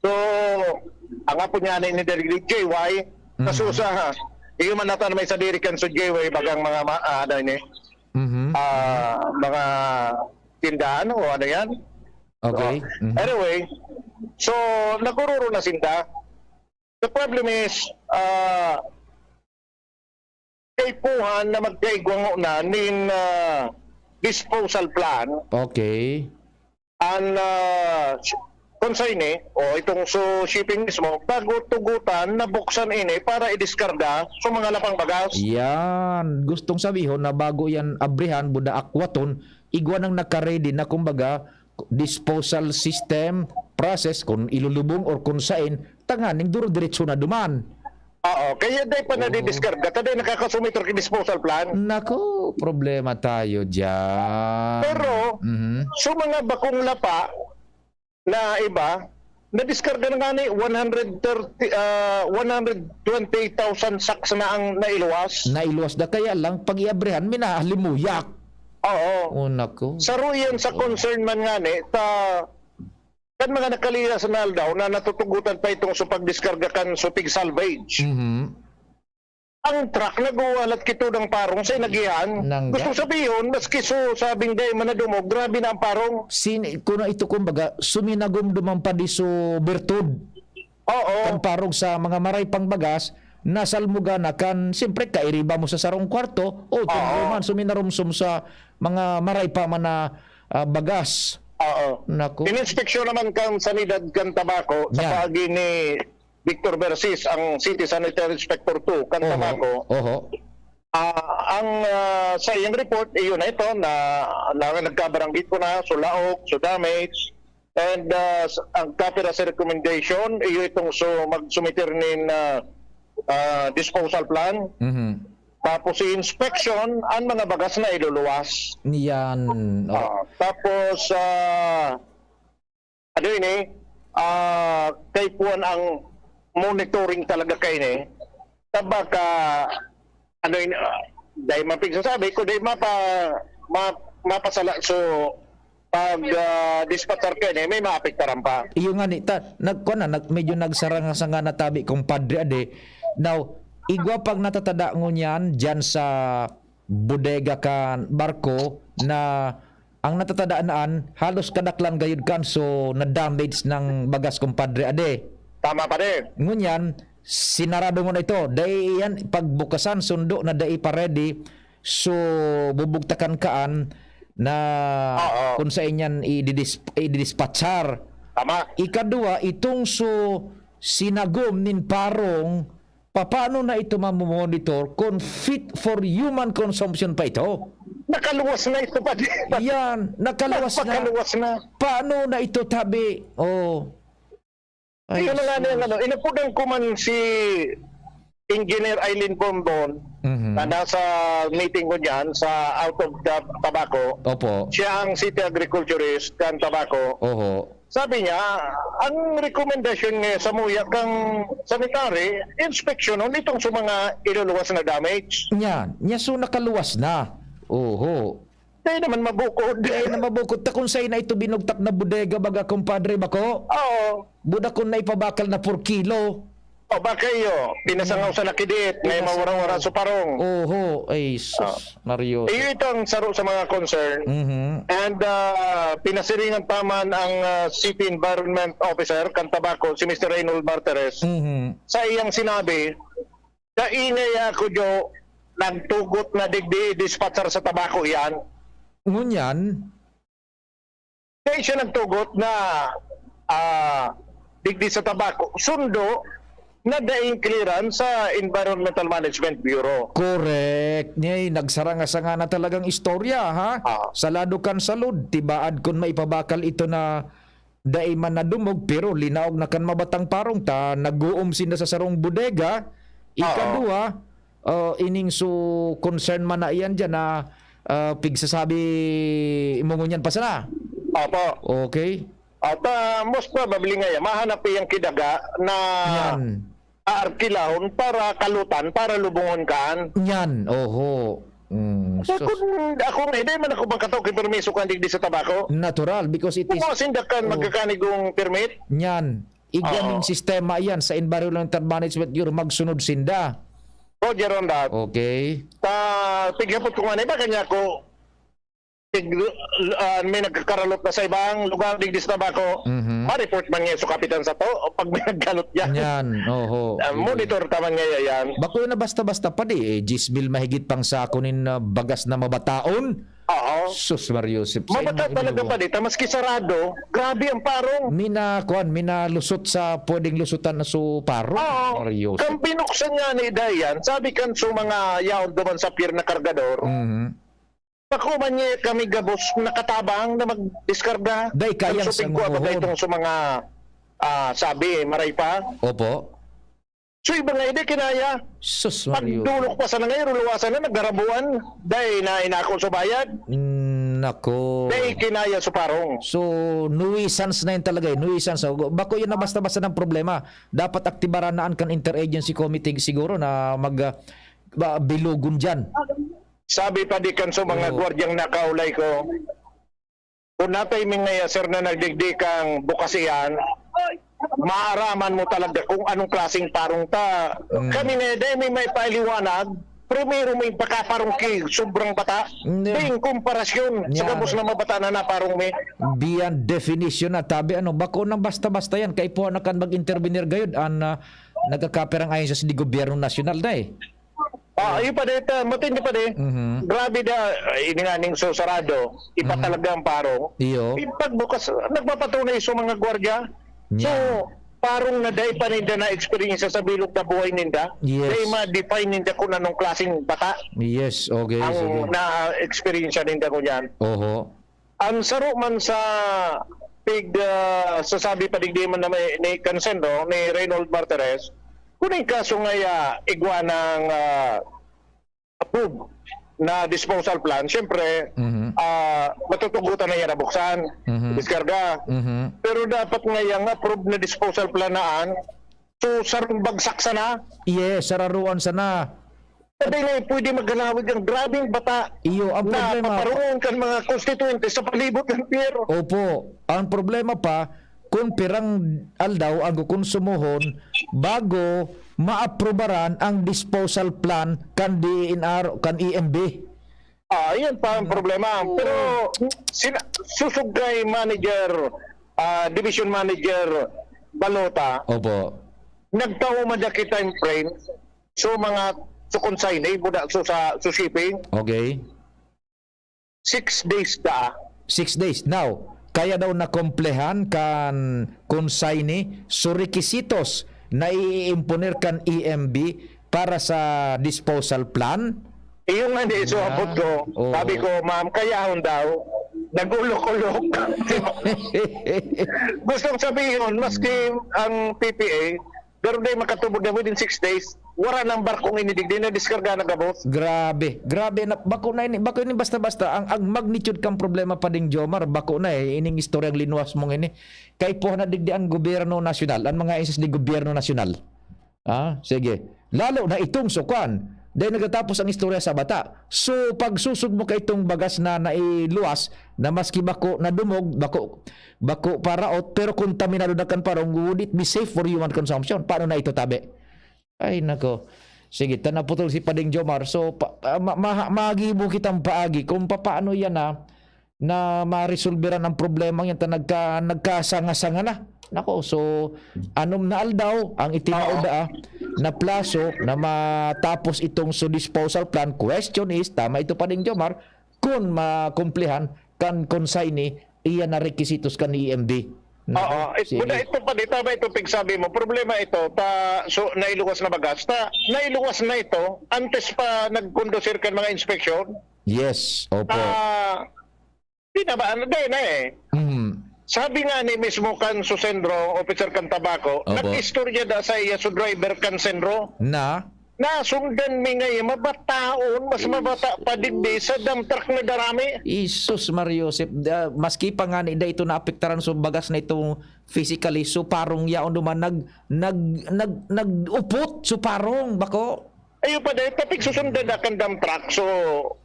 So, ang apo niya ni, ni Direk J Y, Mhm. kasusa, ha? Iyo man natan may sadiri kan sa J Y, bagang mga ma-, ah, ano ini? Mhm. Ah, mga tindahan o ano yan? Okay. So, Mhm. anyway, so, nagururo na sinda. The problem is, ah, kaipuhan na magkaigwa ngona nin, ah, disposal plan Okay. an, ah, sh-, consignee o itong so shipping mismo bago tugutan na buksan ini para idiskarga sa mga lapang bagas. Yan. Gustong sabihon na bago yan abrihan, buda akwaton, igwa nang naka-ready na, kumbaga, disposal system, process, kung ilulubong or kung sain, tanganing duro-diretso na duman. Oo, kaya dai pa Oo. nadidiskarga, ta dai nakakasumiter ki disposal plant. Naku, problema tayo diyan. Pero, Mhm. sa mga bakong lapa na iba, nadiskarga na nga ni one hundred thirty, ah, one hundred twenty thousand sacks na ang nailuwas. Nailuwas na, kaya lang, pag-iabrehan, minahalimuyak. Oo. Oh, naku. Saro yan sa Oo. concern man nga ni, ta, kan mga nakalihas na aldaw na natutugotan pa itong sa pagdiskarga kan supig salvage. Mhm. Ang truck nagwawalat kito ng parong sa inagihan. Nangga? Gusto sabihon, maski so sabing dai man nadumog, grabe na ang parong. Sin-, kuno ito, kumbaga, suminagom duman pa di so bertud. Oo. Kan parong sa mga maray pang bagas, nasalmuga na kan, siyempre, kairiba mo sa sarong kwarto, o, Oo. tinuluman, suminarumsom sa mga maray pa man na, ah, bagas. Oo. Naku. Ininspeksyon naman kan sanidad kan tabako sa Yan. paagi ni Victor Versis, ang City Sanitary Inspector two kan Oho. Tabaco. Oho. Ah, ang, ah, sa iyang report, iyon na ito, na, na nagkabaranggit ko na, so laog, so damage, and, ah, s-, ang kapira sa recommendation, iyo itong so, magsumiter nin, ah, ah, disposal plan. Mhm. Tapos si inspection, ang mga bagas na iluluwas. Yan. Oh. Ah, tapos, ah, ano ini, ah, kay kuwan ang monitoring talaga kay ini. Tabaka, ano ini, ah, dahil man pigsasabi ko, dahil mapa, ma, mapasala, so, pag, ah, dispatcher kay ini, may maapektaran pa. Iyo nga ni, ta, nag, kuwan na, nag, medyo nagsaranga-sanga na tabi, kumpadre, ade. Now, igwa pag natatada ngunyan dyan sa bodega kan barko na ang natatadaan halos kadaklan gayud kan so na-damage ng bagas, kumpadre, ade. Tama, pare. Ngunyan, sinarado mo na ito. Dai yan, pagbukasan, sundo na dai pa ready. So, bubugtakan kaan na Oo. kung sa inyan ididis-, ididispatchar. Tama. Ikadua, itong so sinagom nin parong, papaano na ito mamomonitor kung fit for human consumption pa ito? Nakaluwas na ito, padi. Yan, nakaluwas na. Nagpakaluwas na. Paano na ito, tabi? Oh. Ay, Yun na nga na yung sus. ano, inapudan ko man si Engineer Eileen Bombon Mhm. na nasa meeting ko dyan sa Out of the Tabaco. Opo. Siya ang city agriculturist kan Tabaco. Oho. Sabi niya, ang rekomendasyon niya sa muya kang sanitary, inspeksyonon itong sa mga iluluwas na damage. Nya, nya so nakaluwas na. Oho. Dahil naman mabukod. Dahil na mabukod. Ta kung sa'yo na ito binugtak na bodega, baga, kumpadre, bako? Oo. Buda kung naipabakal na por kilo. O, baka iyo, pinasangaw sa nakidit, may Pinasangaw. mawara-wara sa parong. Oho, ay, sus, Ah. Mario. Iyo itong saro sa mga concern. Mhm. And, ah, pinasiringan pa man ang, ah, City Environment Officer kan Tabaco, si Mister Reynold Martires. Mhm. Sa iyang sinabi, "Kaingay ako, Jo, nagtugot na digdi dispatcher sa Tabaco yan." Ngunyan, Kaya siya nagtugot na, ah, digdi sa Tabaco, sundo na daing clearance sa Environmental Management Bureau. Correct. Nyay, nagsaranga-sanga na talagang istorya, ha? Ah. Sa lado kan salud, tibaad kun maipabakal ito na dai man nadumog, pero linaog na kan mabatang parong ta, naguom sinda sa sarong bodega. Ah. Ikadua, ah, ining su concern man na iyan dyan na, ah, pigsasabi mo ngunyan pa sana? Opo. Okay. At, ah, most probably ngayon, mahanap iyang kidaga na Yan. aarkilahon para kalutan, para lubongon kaan. Yan, oho. Mm, So, sus. kung ako nga, hindi man ako magkatao kay permiso kan digdi sa Tabaco. Natural, because it is Kung mga sindakan, Oh. magkakanigong permit. Yan. Igwa Oo. ning sistema yan sa Environmental Management Bureau, magsunod sinda. Roger on that. Okay. Ta, pighapot ko nga na iba, kanya ko, tig-, ah, may nagkakaralot na sa ibang lugar, digdi sa Tabaco, Mhm. ma-report man ngayon sa kapitan sa to, o pag may nagkalot yan. Yan, oho. Ah, Sige. monitor ta man ngayon yan. Bako na basta-basta pa di, eh, diyes mil mahigit pang sako nin, ah, bagas na mabataon. Oo. Sus, Mario Joseph, sa Mabata inyo talaga inuwa. pa di, ta maski sarado, grabe ang parong. Mina, kuwan, minalusot sa pwedeng lusutan na su parong, Oo. Mario Joseph. Kang binuksan nga ni Dayan, sabi kan su mga yaon duman sa pier na kargador, Mhm. Bako man niya kami gabos nakatabang na magdiskarga. Dai kayang Ang suping ko, sangunguhon. Abagay itong sa mga, ah, sabi, maray pa. Opo. So, iba nga, hindi kinaya. Sus, Mario. Pagdulok pa sa nangay, ruluwasan na, naggarabuan. Dai na inako sa bayad. Mm, nako. Dai kinaya sa parong. So, nuisance na yun talaga eh. Nuisance. So, bako yun na basta-basta ng problema. Dapat aktibaran na an kan interagency committee siguro na mag, ah, ba, bilugon dyan. Sabi pa di kan sa mga Oo. gwardyang nakaulay ko, kung natay mi ngaya, sir, na nagdigdi kang bukas iyan, maaraman mo talaga kung anong klaseng parong ta. Mm. Kami na, dahil may, may pailiwanag, primero may pakaparong ki, sobrang bata. Hindi. May komparasyon sa Yan. gabos na mabata na naparong mi. Beyond definition na, tabi, ano, bako nang basta-basta yan. Kaipuhan na kan mag-intervenir gayod, an, ah, nagkakaperang ayon sa di gobyerno nasyonal na eh. Ah, iyo pa di, ta-, matindi pa di. Mhm. Grabe da, ay, ini nga ning so sarado, iba Mhm. talaga ang parong. Iyo. Pagbukas, nagpapatunay sa mga gwardiya. So, Yan. parong na dai pa ninda na experience sa bilog na buhay ninda. Yes. Dai ma-define ninda kung anong klaseng bata Yes, okay, ang sige. na-experience ninda ko niyan. Oho. Ang saro man sa pig, ah, sasabi pa digdi man na may, ni Cancelo, ni Reynold Martinez, kung yung kaso nga ya, igwa ng, ah, approve na disposal plan, siyempre, Mhm. ah, matutugutan na yan na buksan, Mhm. diskarga. Mhm. Pero dapat nga yung approve na disposal plan naan, so sarong bagsak sana. Yes, sararuan sana. Sabi nga, pwede maghalawig ang grabing bata Iyo, ang na problema paparoon kan mga konstituyente sa palibot ng pier. Opo. Ang problema pa, kung pirang aldaw ang kukonsumohon bago maaprubaran ang disposal plan kan D E N R o kan E M B. Ah, yan pa ang problema. Oo. Pero sina-, susog kay manager, ah, division manager Balota, Opo. nagtao man na kita time frame. So, mga, so, consignee, buda, so, sa, so, shipping, Okay. six days da. Six days. Now, kaya daw nakomplehan kan consignee, so, requisitos na iimponer kan E M B para sa disposal plan? Iyo nga ni, so, Ah, abot ko. oo. Sabi ko, "Ma'am, kayahon daw." Nag-ulok-ulok. Gustong sabihin, maski ang P P A, pero di makatubod na within six days, wala nang barkong inidigdi na diskarga na gabos. Grabe, grabe na, bako na ini, bako ini basta-basta. Ang, ang magnitude kang problema pa ding Jomar, bako na eh, ining istoryang linuwas mong ini. Kaipuhan na digdi ang gobyerno nasyonal, ang mga isas di gobyerno nasyonal. Ah, sige. Lalo na itong sukwan. Dahil nagtatapos ang istorya sa bata. So, pagsusog mo ka itong bagas na nailuwas, na maski bako nadumog, bako, bako paraot, pero kontaminado na kan parong, would it be safe for human consumption? Paano na ito, tabi? Ay, nako. Sige, ta naputol si Pading Jomar. So, pa, pa, ma, ma, magibo kitang paagi kung papaano yan, ah, na maresolberan ang problema yan ta nagka, nagkasanga-sanga na. Nako, so, anom na aldaw ang itinaod, Oo. ah, na plaso na matapos itong so disposal plan. Question is, tama ito, Pading Jomar, kung makumplihan kan consignee, iyan na requisitos kan E M B. Nako, Oo. It, sige. Buda, ito pa, di tama ito pigsabi mo. Problema ito, ta, so, nailuwas na bagas. Ta, nailuwas na ito, antes pa nagkondusir kan mga inspeksyon. Yes, opo. Ah, di na ba? Ano, di na eh. Mm. Sabi nga ni mismo kan Susendro, officer kan Tabaco, Opo. nag-istorya da sa iya su driver kan Sendro. Na? Nasundan mi nga iya, mabataon, mas mabata pa digdi sa dump truck na darami. Isus, Mario Joseph, da, maski pa nga ni da ito naapektaran sa bagas na itong physically, so parong yaon duman nag, nag, nag, nag-upot, so parong, bako. Ayo pa dahil, tapig susundan na kan dump truck, so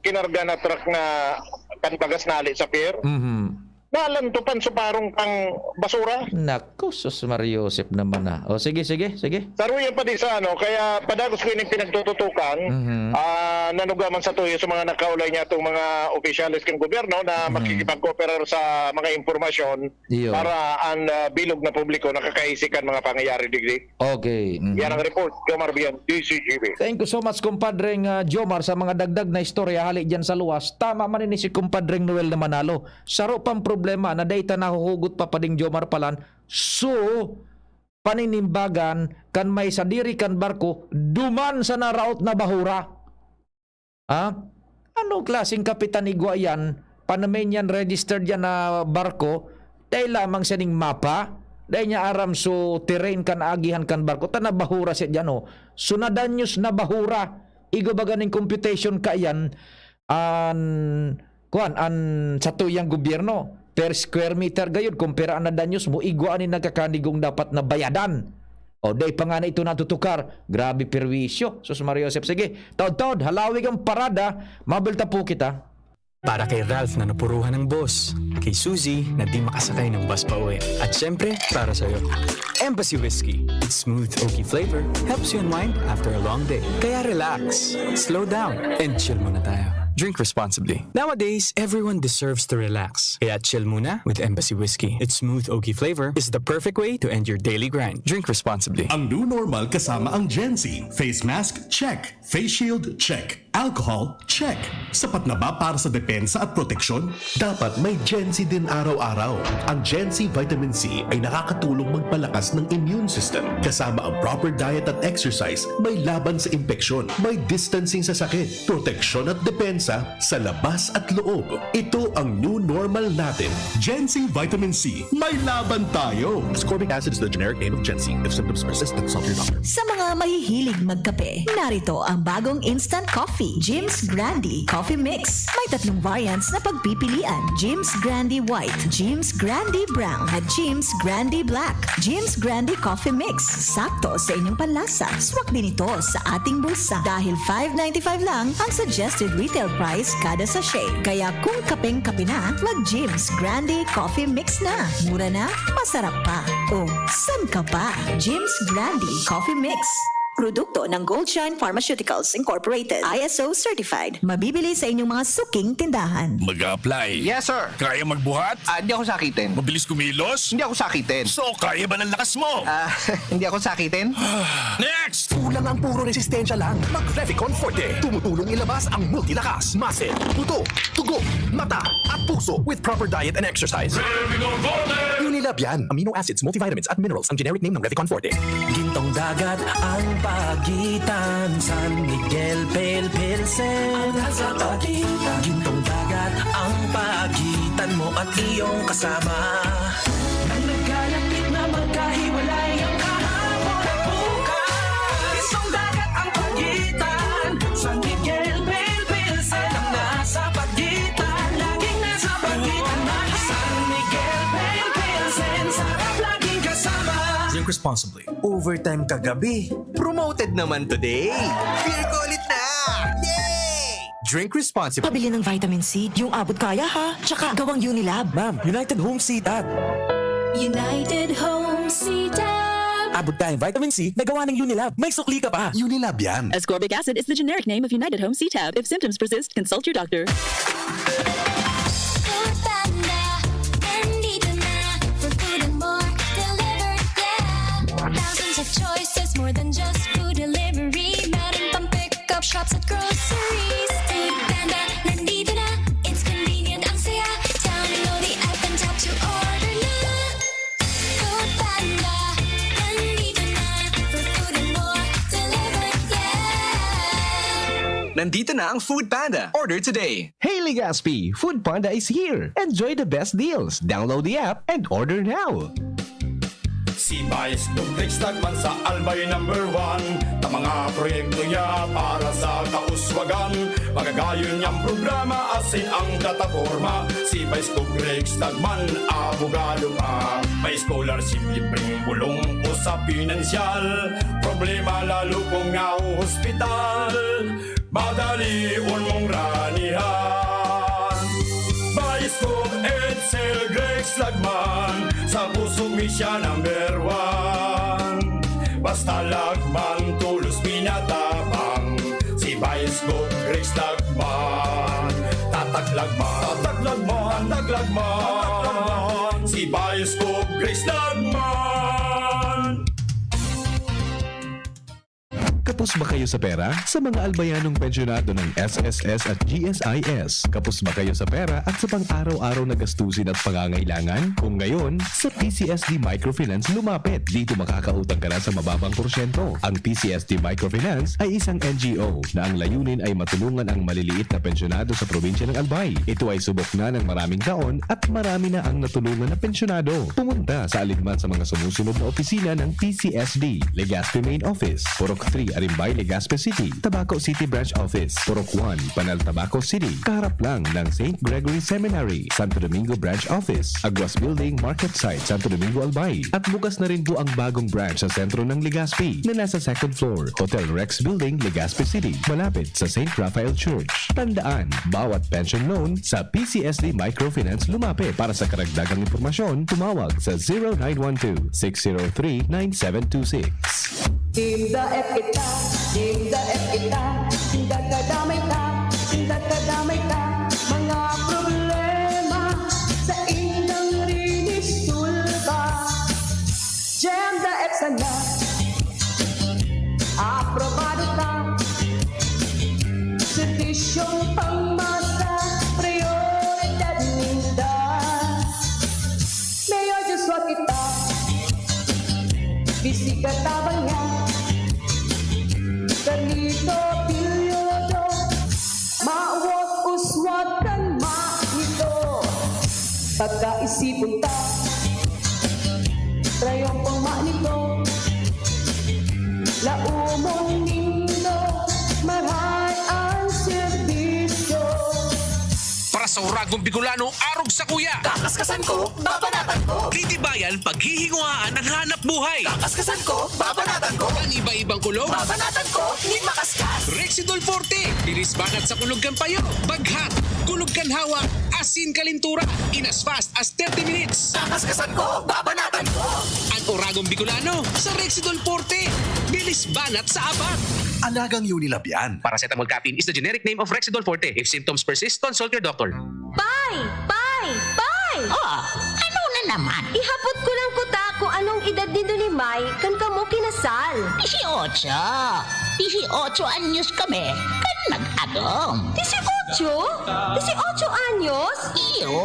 kinarga na truck na kan bagas nali sa pier. Mhm. Nalantupan sa parong pang basura. Naku, sus, Mario Joseph naman na. O, sige, sige, sige. Saruyan pa di sa ano, kaya padagos ko ining pinagtututukan, Mhm. ah, nanuga man sa tuyo sa mga nakaulay niya itong mga opisyales ng gobyerno na Mhm. makikipag-cooperar sa mga impormasyon Iyo. para ang, ah, bilog na publiko nakakaisi kan mga pangyayari digdi. Okay. Mhm. Yan ang report, Jomar Bian, D C G B. Thank you so much, kumpadreng, ah, Jomar, sa mga dagdag na istorya hali dyan sa luwas. Tama man ini si kumpadreng Noel na Manalo. Saro pang problema na dai ta nahuhugot pa pading Jomar Palan. So, paninimbagan kan may sadiri kan barko, duman sa naraot na bahura. Ha? Anong klaseng kapitan igwa yan? Panamain yan, registered yan na barko? Dahil lamang siya ning mapa? Dai niya aram so terrain kan agihan kan barko, ta nabahura siya diyan, oh. So, nadanyos, nabahura. Igwa baga nin computation kaiyan, an, kuwan, an satuyang gobyerno, per square meter gayud, kung pira an nadanyos mo, igwa an nagkakanigong dapat na bayadan. O, dai pa ngani ito natutukar. Grabe perwisyo. Sus, Maria Josep. Sige, taod-taod, halawig ang parada, mabelta po kita. Para kay Ralph na napuruhan ng boss, kay Suzy na di makasakay ng bus pa uwi, at syempre, para sa'yo. Embassy Whiskey. Its smooth oaky flavor helps you unwind after a long day. Kaya relax, slow down, and chill muna tayo. Drink responsibly. Nowadays, everyone deserves to relax. Kaya chill muna with Embassy Whiskey. Its smooth oaky flavor is the perfect way to end your daily grind. Drink responsibly. Ang new normal kasama ang Gen Z. Face mask, check. Face shield, check. Alcohol, check. Sapat na ba para sa depensa at proteksyon? Dapat may Gen Z din araw-araw. Ang Gen Z Vitamin C ay nakakatulong magpalakas ng immune system. Kasama ang proper diet at exercise, may laban sa impeksyon, may distancing sa sakit, proteksyon at depensa sa labas at loob. Ito ang new normal natin. Gen Z Vitamin C, may laban tayo! Ascorbic acid is the generic name of Gen Z. If symptoms persist, consult your doctor. Sa mga mahihilig magkape, narito ang bagong instant coffee, Jim's Grande Coffee Mix. May tatlong variants na pagpipilian, Jim's Grande White, Jim's Grande Brown, at Jim's Grande Black. Jim's Grande Coffee Mix, sakto sa inyong panlasa. Swak din ito sa ating bulsa dahil five ninety-five lang ang suggested retail price kada sachet. Kaya kung kapeng-kape na, mag Jim's Grande Coffee Mix na. Mura na, masarap pa. O, san ka pa? Jim's Grande Coffee Mix. Produkto ng Goldshine Pharmaceuticals Incorporated, I S O certified. Mabibili sa inyong mga suking tindahan. Mag-a-apply. Yes, sir. Kaya magbuhat? Ah, hindi ako sakitin. Mabilis kumilos? Hindi ako sakitin. So, kaya ba ng lakas mo? Ah, hindi ako sakitin. Next! Kulang ang puro resistensya lang. Mag Revicon Forte. Tumutulong ilabas ang multilakas, muscle, buto, dugo, mata, at puso with proper diet and exercise. Revicon Forte! Unilab yan. Amino acids, multivitamins, at minerals ang generic name ng Revicon Forte. Gintong dagat ang pagitan, San Miguel Pale Pilsen. Ang nasa pagitan. Gintong dagat ang pagitan mo at iyong kasama. Nang nagkalapit na magkahiwalay ang kahapon at bukas. Gintong dagat ang pagitan, San Miguel Pale Pilsen. Ang nasa pagitan, laging nasa pagitan. San Miguel Pale Pilsen, sarap laging kasama. Drink responsibly. Overtime kagabi, promoted naman today. Beer ko ulit na! Yay! Drink responsibly. Pabili ng vitamin C, yung abot kaya ha. Tsaka gawang Unilab. Ma'am, United Home C tab. United Home C tab. Abot kayang vitamin C na gawa ng Unilab. May sukli ka pa. Unilab yan. Ascorbic acid is the generic name of United Home C tab. If symptoms persist, consult your doctor. Food Panda, nandito na for food and more. Delivered, yeah. Thousands of choices, more than just food delivery. Meron pang pick-up shops at groceries. Food Panda, nandito na. It's convenient, ang saya. Download the app and tap to order na. Food Panda, nandito na for food and more. Delivered, yeah. Nandito na ang Food Panda. Order today. Hey, Legazpi! Food Panda is here! Enjoy the best deals! Download the app and order now! Si Vice Gov Rex Lagman sa Albay number one. Ta mga proyekto niya para sa kauswagan. Magagayon niyang programa, asin ang plataporma. Si Vice Gov Rex Lagman, abogado pa. May scholarship, libreng bulong o sa pinansyal. Problema lalo kung nahuhospital. Madalion mong ranihan. Vice Gov Edsel Rex Lagman, sa puso mi siya number one. Basta Lagman, tolos pinatabang. Si Vice Gov Rex Lagman. Tatak Lagman, tatak Lagman, tatak Lagman. Si Vice Gov Rex Lagman. Kapos ba kayo sa pera? Sa mga albayanong pensyonado ng S S S at G S I S, kapos ba kayo sa pera at sa pang-araw-araw na gastusin at pangangailangan? Kung ngayon, sa P C S D Microfinance lumapit. Dito makakautang ka na sa mababang porsyento. Ang P C S D Microfinance ay isang N G O na ang layunin ay matulungan ang maliliit na pensyonado sa probinsya ng Albay. Ito ay subok na ng maraming taon at marami na ang natulungan na pensyonado. Pumunta sa alinman sa mga sumusunod na opisina ng P C S D: Legazpi Main Office, Purok three, Arimbay, Legazpi City; Tabaco City Branch Office, Purok one, Panal, Tabaco City, kaharap lang ng Saint Gregory Seminary; Santo Domingo Branch Office, Aguas Building, Market Site, Santo Domingo, Albay. At bukas na rin po ang bagong branch sa sentro ng Legazpi, na nasa second floor, Hotel Rex Building, Legazpi City, malapit sa Saint Raphael Church. Tandaan, bawat pension loan sa P C S D Microfinance lumapit. Para sa karagdagang impormasyon, tumawag sa zero nine one two, six zero three, nine seven two six. Team Daet kita, Team Daet kita, sinda kadamay ta, sinda kadamay ta, mga problema sa indang rinisulba. Team Daet sana, aprobado ta, serbisyong pangmasa, prioridad ninda. Mayor Joshua kita, bisita tabang niya. Carlito Piloto, mawot uswag kan manito. Pagkaisipon ta, trayong pang manito. Laumon nindo, maray ang serbisyo. Para sa Uragong Bicolano, arog sa kuya. Kakaskasan ko, babanatan ko. Titibayan, paghihinguhaan ang hanap buhay. Kakaskasan ko, babanatan ko. Ang iba-ibang kulog. Babanatan ko, nin makaskas. Rexidol Forte, bilis banat sa kulog kan payo. Baghat, kulog kan hawak, asin kalintura. In as fast as thirty minutes. Kakaskasan ko, babanatan ko. Ang Uragong Bicolano, sa Rexidol Forte. Bilis banat sa abat. Alagang Unilab yan. Paracetamol caffeine is the generic name of Rexidol Forte. If symptoms persist, consult your doctor. Pay! Pay! Pay! Oh, ano na naman? Ihapot ko lang kuta kung anong edad nindo ni May kan kamo kinasal. Dieciocho. Dieciocho anyos kami kan nag-agom. Dieciocho? Dieciocho anyos? Iyo,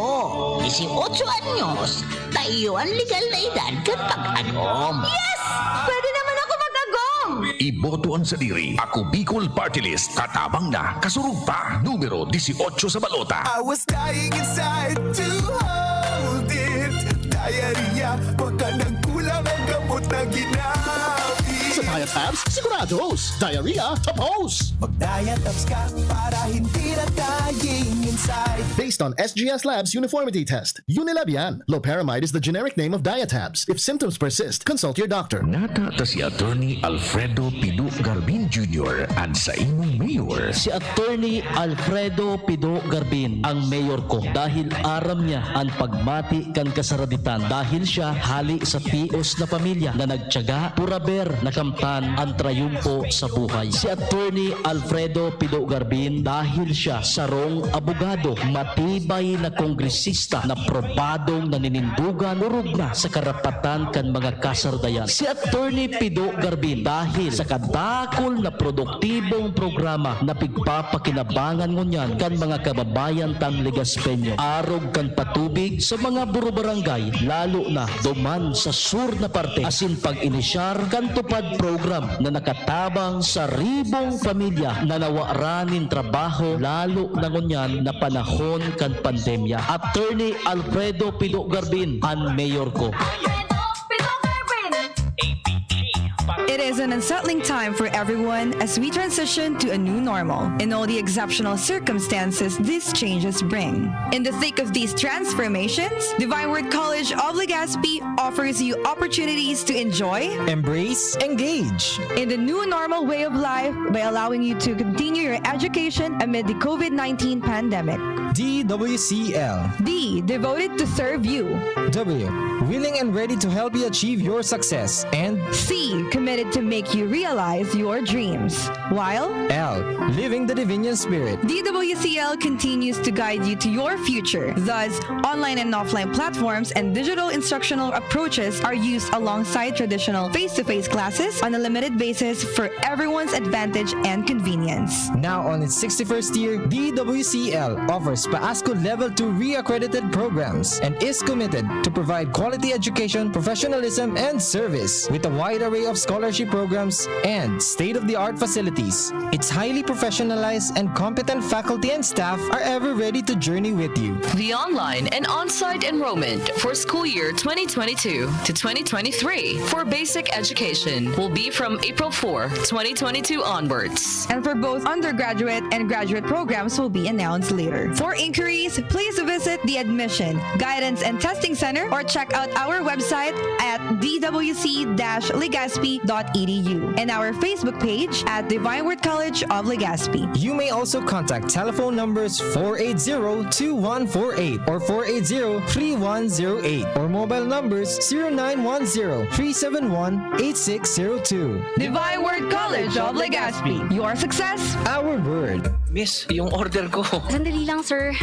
dieciocho anyos. Ta iyo an legal na edad kan pag-agom. Yes! Pwede naman ako mag-agom! Iboto an sadiri. Ako Bicol Party List. Katabang na. Kasurog pa. Numero dieciocho sa balota. I was dying inside to hold it. Diarrhea, baka nagkulang ang gamot na ginamit. Sa Diet Abs, sigurados. Diarrhea, tapos. Mag-diet abs ka para hindi na dying inside. Based on S G S Labs uniformity test, Unilab yan. Loperamide is the generic name of Diatabs. If symptoms persist, consult your doctor. Nata ta si Attorney Alfredo Pido Garbin Junior, an saimong mayor. Si Attorney Alfredo Pido Garbin ang mayor ko dahil aram niya an pagmati kan kasaraditan, dahil siya hali sa pios na pamilya na nagtiyaga, puraber na kamtan an trayumpo sa buhay. Si Attorney Alfredo Pido Garbin dahil siya sarong abogado, matibay na kongresista na probadong naninindugan, orog na sa karapatan kan mga kasaradayan. Si Attorney Pido Garbin dahil sa kadakul na produktibong programa na pigpapakinabangan ngunyan kan mga kababayan tang Legaspeño, arog kan patubig sa mga burubarangay, lalo na duman sa sur na parte, asin pag-inisyar kan TUPAD program na nakatabang sa ribong pamilya na nawara nin trabaho, lalo na ngunyan na panahon kan pandemya. Attorney Alfredo Pido Garbin, an mayor ko. It is an unsettling time for everyone as we transition to a new normal. In all the exceptional circumstances these changes bring. In the thick of these transformations, Divine Word College of Legazpi offers you opportunities to enjoy, embrace, engage in the new normal way of life by allowing you to continue your education amid the COVID nineteen pandemic. D W C L. D, devoted to serve you. W, willing and ready to help you achieve your success. And C, committed to make you realize your dreams. While L, living the Divinian Spirit. D W C L continues to guide you to your future. Thus, online and offline platforms and digital instructional approaches are used alongside traditional face-to-face classes on a limited basis for everyone's advantage and convenience. Now on its sixty-first year, D W C L offers PAASCU Level two re-accredited programs and is committed to provide quality education, professionalism, and service. With a wide array of scholarship programs and state-of-the-art facilities, its highly professionalized and competent faculty and staff are ever ready to journey with you. The online and on-site enrollment for school year twenty twenty-two to twenty twenty-three for basic education will be from April fourth, twenty twenty-two onwards. And for both undergraduate and graduate programs will be announced later. For inquiries, please visit the Admission, Guidance and Testing Center or check out our website at d w c dash legazpi dot e d u and our Facebook page at Divine Word College of Legazpi. You may also contact telephone numbers four eight zero two one four eight or four eight zero three one zero eight or mobile numbers zero nine one zero three seven one eight six zero two. Divine Word College of Legazpi. Your success, Our word. Miss, yung order ko. Sandali lang, sir.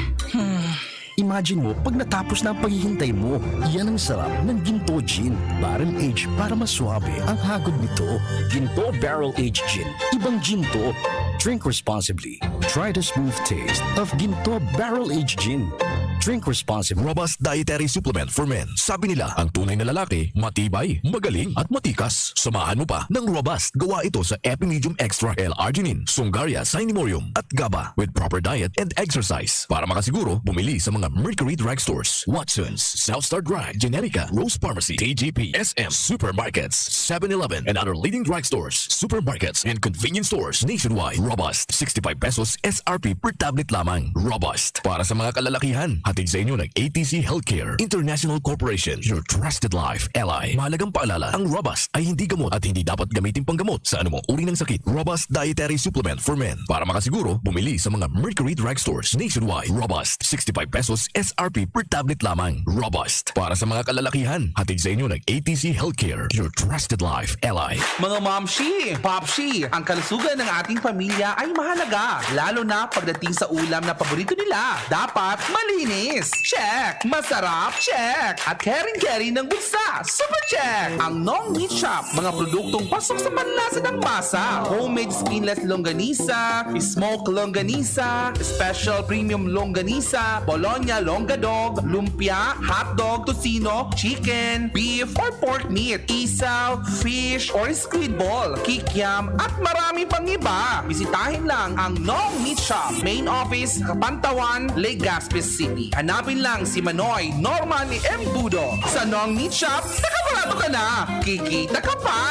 Imagine mo, pag natapos na ang paghihintay mo, yan ang sarap ng Ginto Gin. Barrel aged para mas suabe ang hagod nito. Ginto Barrel Aged Gin. Ibang Ginto. Drink responsibly. Try the smooth taste of Ginto Barrel Aged Gin. Drink responsibly. Robust Dietary Supplement for Men. Sabi nila, ang tunay na lalaki, matibay, magaling, at matikas. Samahan mo pa ng Robust. Gawa ito sa Epimedium Extra, L-arginine, Sungaria, Cinnamomum, at GABA. With proper diet and exercise. Para makasiguro, bumili sa mga Mercury Drug Stores, Watson's, South Star Drug, Generica, Rose Pharmacy, T G P, S M, supermarkets, seven eleven, and other leading drug stores, supermarkets, and convenience stores nationwide. Robust, sixty-five pesos S R P per tablet lamang. Robust. Para sa mga kalalakihan, hatid sa inyo ng A T C Healthcare International Corporation, your trusted life ally. Mahalagang paalala, ang Robust ay hindi gamot at hindi dapat gamitin panggamot sa anumang uri ng sakit. Robust Dietary Supplement for Men. Para makasiguro, bumili sa mga Mercury Drug Stores nationwide. Robust, sixty-five pesos S R P per tablet lamang. Robust. Para sa mga kalalakihan, hatid sa inyo ng A T C Healthcare, your trusted life ally. Mga mamshi, papshi, ang kalusugan ng ating pamilya ay mahalaga, lalo na pagdating sa ulam na paborito nila. Dapat malinis. Check! Masarap. Check! At caring-caring ng bulsa. Super check! Ang Nong Meat Shop, mga produktong pasok sa panlasa ng masa. Homemade skinless longganisa, smoke longganisa, special premium longganisa, bologna longgadog, lumpia, hotdog, tocino, chicken, beef, or pork meat, isaw, fish, or squid ball, kikiam, at marami pang iba. Bisitahin lang ang Nong Meat Shop, main office, Kapantawan, Legazpi City. Hanapin lang si Manoy Norman Embudo. Sa Nong Meat Shop, nakabarato ka na! Kikita ka pa!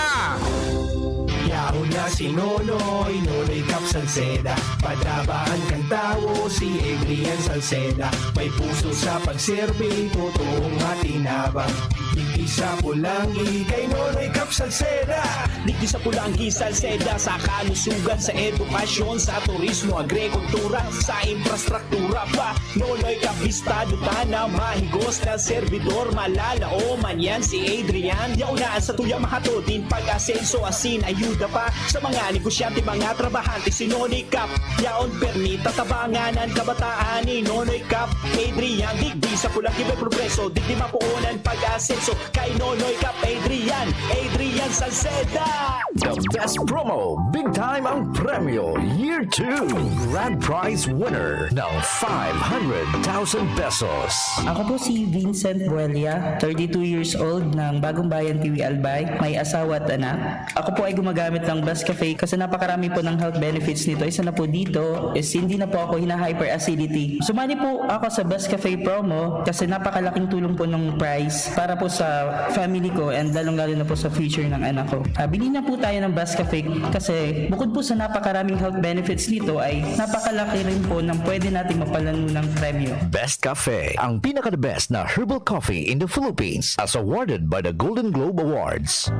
Yaon na si Nonoy, Nonoy Cap Salceda. Padabaan kan tawo si Adrian Salceda. May puso sa pagserbi, totoong matinabang. Digdi sa Pulanggi kay Nonoy Cap Salceda. Digdi sa Pulanggi, Salceda, sa kalusugan, sa edukasyon, sa turismo, agrikultura, sa infrastruktura pa. Nonoy Cap, bistado ta na mahigos na servidor, malalaoman yan si Adrian. Yaon na sa tuya mahatod nin pag-asenso, asin ayuda pa sa mga negosyante, mga trabahante, si Nonoy Cap. Yaon permi tatabangan an kabataan ni Nonoy Cap Adrian. Digdi sa Pulanggi may progreso, digdi mapuon an pag-asenso kay Nonoy Cap Adrian, Adrian Salceda. The best promo, big time ang premyo, year two. Grand prize winner ng five hundred thousand pesos. Ako po si Vincent Buelia, thirty-two years old ng Bagong Bayan, Tiwi, Albay. May asawa at anak. Ako po ay gumagamit ng Best Cafe kasi napakarami po ng health benefits nito. Isa na po dito is hindi na po ako hina-hyperacidity. Sumali po ako sa Best Cafe promo kasi napakalaking tulong po ng price para po sa family ko and lalong-lalo na po sa future ng anak ko. Ah, bili na po tayo ng Best Cafe kasi bukod po sa napakaraming health benefits nito ay napakalaki rin po ng pwede nating mapalano ng premyo. Best Cafe, ang pinaka-the best na herbal coffee in the Philippines, as awarded by the Golden Globe Awards.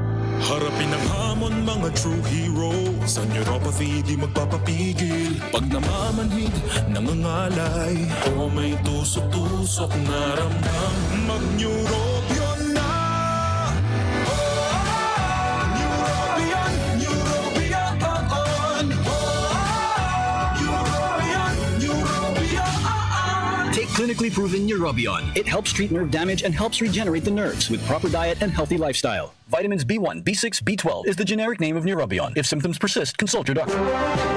Harapin ang hamon, mga true hero. Sa neuropathy di magpapapigil. Pag namamanhid, nangangalay, o may tusok-tusok na ramdam, mag-Neurobion na! Neurobion Clinically proven Neurobion. It helps treat nerve damage and helps regenerate the nerves with proper diet and healthy lifestyle. Vitamins B one, B six, B twelve is the generic name of Neurobion. If symptoms persist, consult your doctor.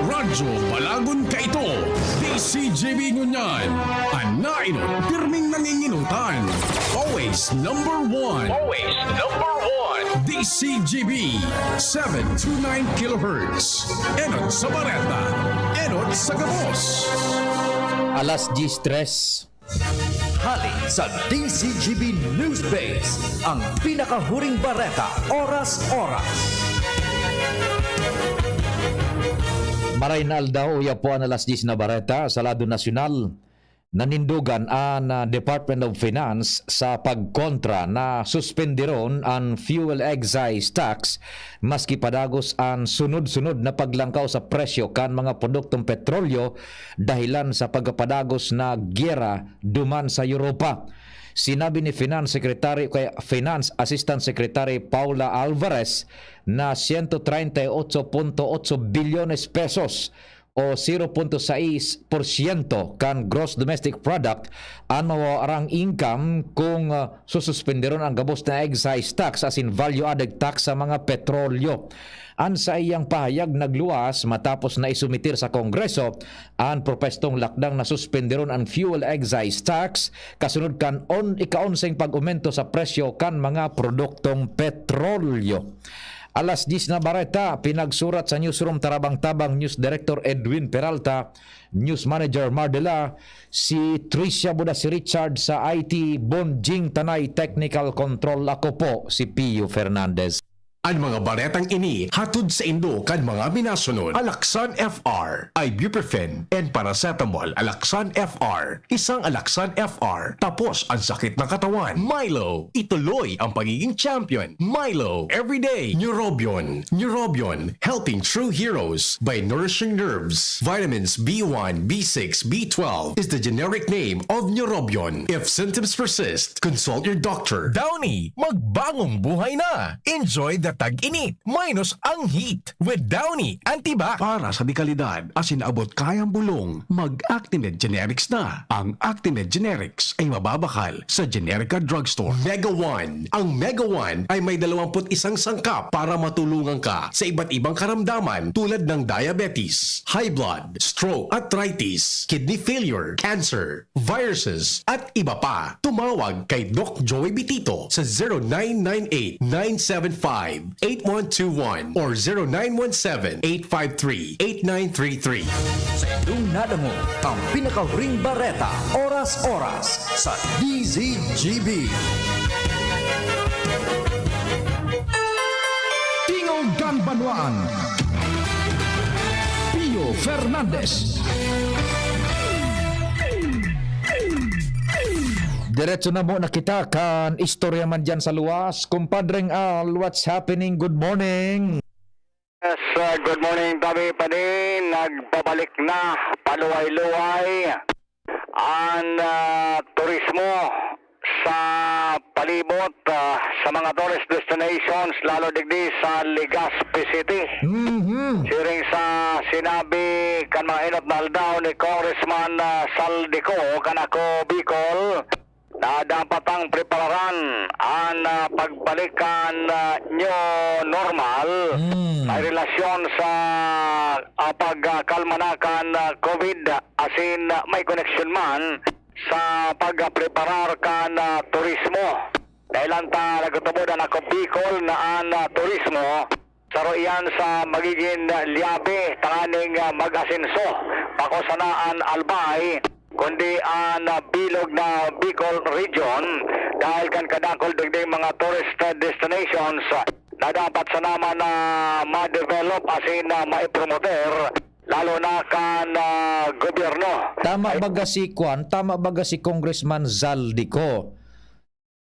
Radyo Balagon Kaito, D C G B Ngunyan, an nainot, pirming nanginginutan. Always number one. Always number one. D C G B, seven two nine kilohertz. Enot sa bareta, enot sa gabos. Alas diyes tres. Hali sa D C G B News Base, ang pinakahuring bareta, oras-oras. Maray na aldaw, uya po an alas diyes na bareta sa lado nasyonal. Nanindogan an ah, Department of Finance sa pagkontra na suspenderon an fuel excise tax maski padagos an sunod-sunod na paglangkaw sa presyo kan mga produktong petrolyo dahilan sa pagkapadagos na giyera duman sa Europa. Sinabi ni Finance Secretary o kaya Finance Assistant Secretary Paula Alvarez na siyento treinta y ocho punto ocho bilyones pesos o zero punto sais porsyento kan gross domestic product an mawawarang income kung ah, sususpenderon ang gabos na excise tax asin value added tax sa mga petrolyo. An saiyang pahayag nagluwas matapos na isumitir sa Kongreso an propestong lakdang na suspenderon an fuel excise tax kasunod kan on ika-onseng pag-umento sa presyo kan mga produktong petrolyo. Alas diyes na bareta, pinagsurat sa Newsroom Tarabang-tabang News Director Edwin Peralta, News Manager Mardela, si Tricia Buda, si Richard sa I T, Bonjing Tanay Technical Control, ako po si Pio Fernandez. An mga baretang ini hatod saindo kan mga minasunod: Alaxan F R, ibuprofen and paracetamol. Alaxan F R, isang Alaxan F R, tapos ang sakit ng katawan. Milo, ituloy ang pagiging champion. Milo, everyday. Neurobion, Neurobion, helping true heroes by nourishing nerves. Vitamins B one, B six, B twelve is the generic name of Neurobion. If symptoms persist, consult your doctor. Downy, magbangong buhay na. Enjoy the tag-init minus ang heat with Downy Antibac. Para sa dekalidad asin abot kayang bulong, mag-Actimed Generics na. Ang Actimed Generics ay mababakal sa Generica Drugstore. Mega One. Ang Mega One ay may dalawampu't isang sangkap para matulungan ka sa iba't ibang karamdaman tulad ng diabetes, high blood, stroke, arthritis, kidney failure, cancer, viruses, at iba pa. Tumawag kay Doc Joey Bitito sa zero nine nine eight, nine seven five, eight one two one or zero nine one seven, eight five three, eight nine three three. Sa indong nadangog ang pinakahuring bareta, oras-oras sa D Z G B. Tingog kan Banwaan, Pio Fernandez. Diretso na mo na kita kan istorya man dyan sa luwas. Kumpadreng Al, what's happening? Good morning. Yes, uh, good morning, Tommy Padin. Nagbabalik na paluway-luway ang uh, turismo sa palibot uh, sa mga tourist destinations, lalo digdi sa Legazpi City. Mhm. Siring sa sinabi kan mga inot na aldaw ni Congressman uh, Saldico kan Ako Bicol, na dapat ang prepararan an ah, pagbalik kan ah, new normal Mm. may relasyon sa ah, pagkalma na kan ah, COVID asin ah, may koneksyon man sa pagpreparar kan ah, turismo. Dahilan ta nagtutubod an Ako Bicol na an ah, turismo saro iyan sa magigin liyabe tanganing ah, mag-asenso. Bako sana an Albay, kundi an ah, bilog na Bicol Region, dahil kan kadakol digding mga tourist ah, destinations ah, na dapat sana man na ma-develop asin ah, maipromoter, lalo na kan ah, gobyerno. Tama Ay- baga si Kwan, tama baga si Congressman Zaldico.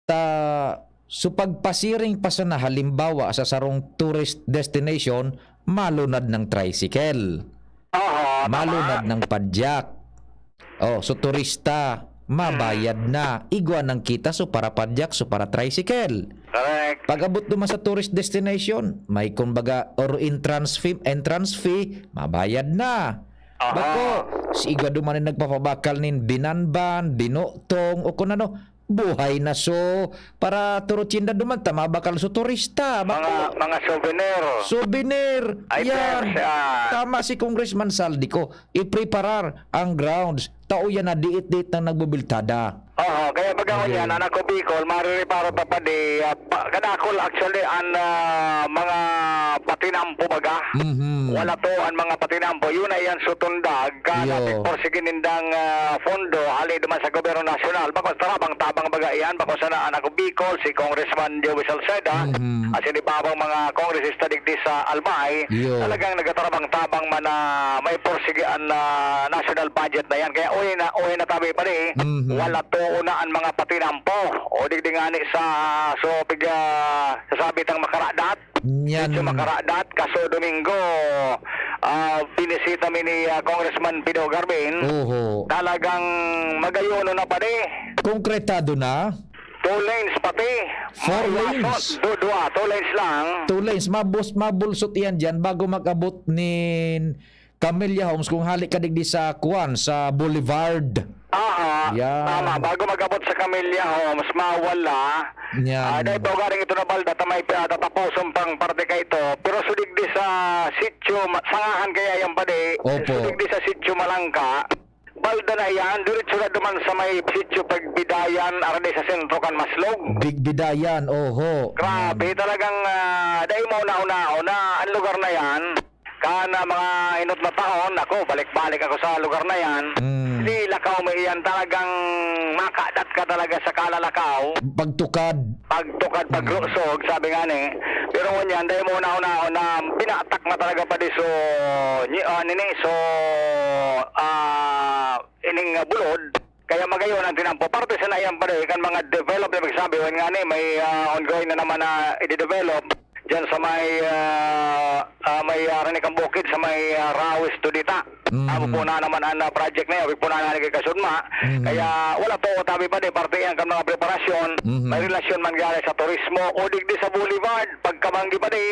Ta, so pagpasiring pa sana halimbawa sa sarong tourist destination, malunad ng tricycle. Oho, tama. Malunad ng padyak. Oh, so turista, mabayad na. Igwa ng kita so para padyak, so para tricycle. Correct. Pag-abot duman sa tourist destination, may kumbaga or entrance fee, entrance fee, mabayad na. Aha. Bako, si igwa duman an nagpapabakal nin binanban, binotong, o kun ano, buhay na so, para turutsinda duman ta mabakal so turista. Bako. Mga, mga souvenir. Souvenir. Items, yan. Ah. Tama si Congressman Zaldy ko, ipreparar ang grounds. Tao yan na diit-diit nang nagbubiltada. Oho, kaya baga ngunyan, an Ako Bicol, marireparo ta pa di, ah, pa-, kadakol actually an, ah, mga patinampo baga. Mhm. Wala to an mga patinampo. Yun na yan, sutundag. Ka Iyo. natin porsige nindang, ah, pondo, hali duman sa gobyerno nasyonal. Bako sa tabang-tabang baga iyan, bako sana an Ako Bicol, si Congressman Joey Salceda, Mhm. asin iba pang mga kongresista digdi sa Albay, Iyo. talagang nagtatabang-tabang man na may porsige an, ah, national budget na yan. Kaya uwi na, uwi na tabi pa di. Mhm. Wala to na an mga patinampo. O digdi ngani sa, so, piga, sasabi tang makaradat. Yan. Medyo makaradat. Kaso Domingo, ah, binisita mi ni, ah, Congressman Pido Garbin. Oho. Talagang magayon na pa di. Konkretado na? Two lanes pati. Four May lanes. Wason, du-, dua, two lanes lang. Two lanes. Mabus-, mabulsot iyan diyan bago mag-abot nin Camellia Homes kung hali ka digdi sa kuwan, sa Boulevard. Aha, Yan. tama. Bago mag-abot sa Camellia Homes, mawala. Yan. Ah, dahil pa ugaring ito na balda, ta may, ah, tatapuson pang parte ka ito. Pero sudigdi sa sitio, ma-, sangahan kaya yan pa di. Opo. Sudigdi sa sitio Malangka. Balda na yan, diretso na duman sa may sitio Pagbidayan, arade sa sentro kan Maslog. Bigbidayan, oho. Grabe, Yan. talagang, ah, dai mo una-una na ang lugar na yan. Kan, ah, mga inot na taon, ako, balik-balik ako sa lugar na yan. Mm. Di lakaw mo iyan, talagang makadat ka talaga sa kalalakaw. Pagtukad. Pagtukad, Mm. pagrusog, sabi nga ni. Pero ngunyan, dai mo una-una na pinatak na talaga pa di so, ni-, ah, nini, so, ah, ining, ah, bulod. Kaya magayon ang tinampo. Parte sa naiyan pa rin, kan mga develop na magsabi, wan nga ni, may, ah, ongoing na naman na i-develop diyan sa may, ah, ah, may, ah, Ranikang Bukid, sa may, ah, Rawis, Tudita. Mhm. Amo po na naman ang, ah, project na yan. Wi po na nga nagkakasudma. Mhm. Kaya wala to, tabi pa din, parte yan kan mga preparasyon. Mhm. May relasyon man gani sa turismo o digdi sa boulevard. Pagkabanggi pa di,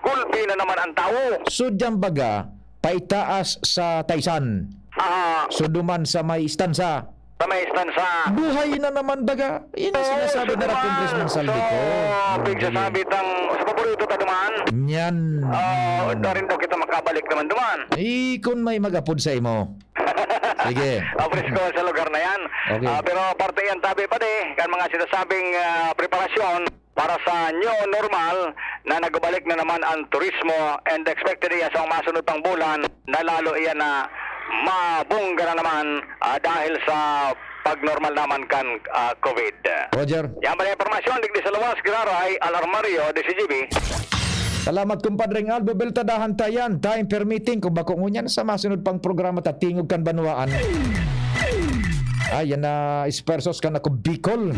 gulpi na naman ang tao. So, diyan baga, paitaas sa Taysan. Ah. So, duman sa may istansa. Sa may istansa. Buhay na naman baga. Yan ang Oo, sinasabi so na duman. Congressman Saldi ko. So, Mm, pigsasabi sige. tang, sa paborito ta duman. Yan. Ah, Mm. darin daw kita makabalik naman duman. Eh, kung may mag-apod sa imo. Sige. Ah, presko sa lugar na yan. Okay. Ah, pero parte yan, tabi pa di, kan mga sinasabing, ah, preparasyon para sa new normal na nagbalik na naman ang turismo and expected iya sa mga masunod pang bulan na lalo iyan na mabongga na naman, ah, dahil sa pagnormal naman kan, ah, COVID. Roger. Yan pala impormasyon, digdi sa luwas, Giraray, Al Armario, D C G B. Salamat, kumpadreng Albo. Beltadahan ta yan, time permitting. Kung bako ngunyan sa masunod pang programa, tatingog kan banwaan. Ayan na, Espersos kan Ako Bicol.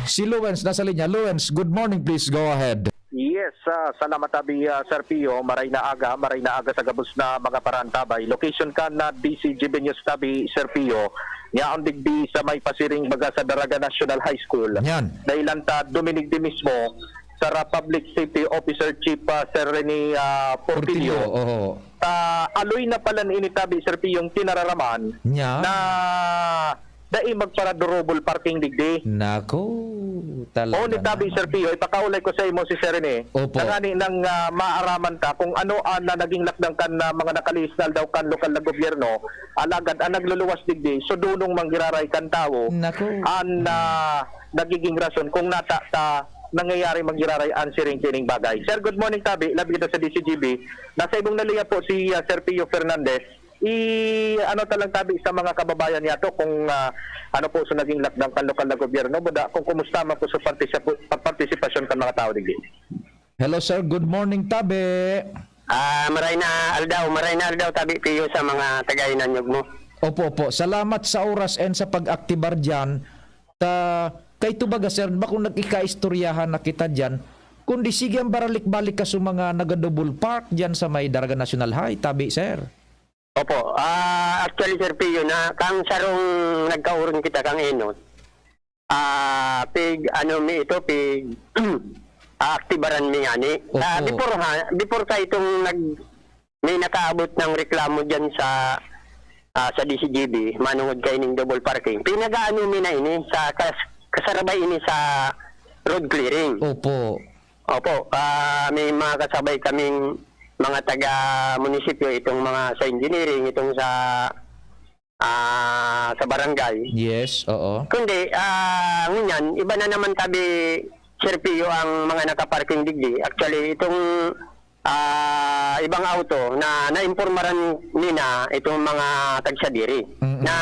Si Lawrence nasa linya. Lawrence, good morning. Please go ahead. Yes, ah, salamat tabi, ah, Sir Pio. Maray na aga, maray na aga sa gabos na mga parantabay. Location kan na D C G B News tabi, Sir Pio. Yaon digdi sa may pasiring baga sa Daraga National High School. Yan. Dahil ang ta duminigdi mismo sa Republic Safety Officer Chief, ah, Sir Rene, ah, Portillo. Portillo, oho. Ta aloy na pala ni ini tabi, Sir Pio, yung kinararaman Nya? na dai magparadurubol parking digdi. Nako, talaga Oo, ni tabi, naman. Sir Pio, ipakaulay ko sa imo si Sir Rene. Opo. Tangani nang, ah, maaraman ta kung ano ang, ah, naging lakdang kan, ah, mga nakalihis na aldaw kan lokal na gobyerno. Alagad ang nagluluwas digdi, so dunong manggiraray kan tawo. Nako. An, ah, nagiging rason kung nata ta nangyayari manggiraray an siring kining bagay. Sir, good morning, tabi. Labi kita sa D C G B. Nasa ibong naliya po si, ah, Sir Pio Fernandez. I-ano ta lang tabi sa mga kababayan niyato kung, ah, ano po sa naging lakdang kan lokal na gobyerno, buda, kung kumusta man po sa partisipo-, partisipasyon kan mga tao digdi. Hello, sir. Good morning, tabi. Ah, maray na aldaw, maray na aldaw, tabi, Pio, sa mga taga-inanyog mo. Opo, opo. Salamat sa oras and sa pag-aktibar diyan. Ta, kay tubaga, sir, bakong nag-ikaistoryahan na kita diyan, kundi sige ang baralik-balik ka sa mga naga-double park diyan sa may Daraga National High, tabi, sir. Opo. Ah, actually, Sir Pio, na kang sarong nagkaoron kita kang enot, ah, pig, ano mi ito, pig, ah, aktibaran mi ngani. Ah, Opo. before ha, before ka itong nag-, may nakaabot ng reklamo diyan sa, ah, sa D C G B, manungod kaining double parking, pinag-aano mi na ini sa kas-, kasarabay ini sa road clearing. Opo. Opo, ah, may mga kasabay kaming mga taga-munisipyo, itong mga sa engineering, itong sa, ah, sa barangay. Yes, oo. Kundi, ah, ngunyan, iba na naman tabi, Sir Pio, ang mga nakaparking digdi. Actually, itong, ah, ibang auto na naimpormaran nina itong mga tagsadiri Mm-mm. na,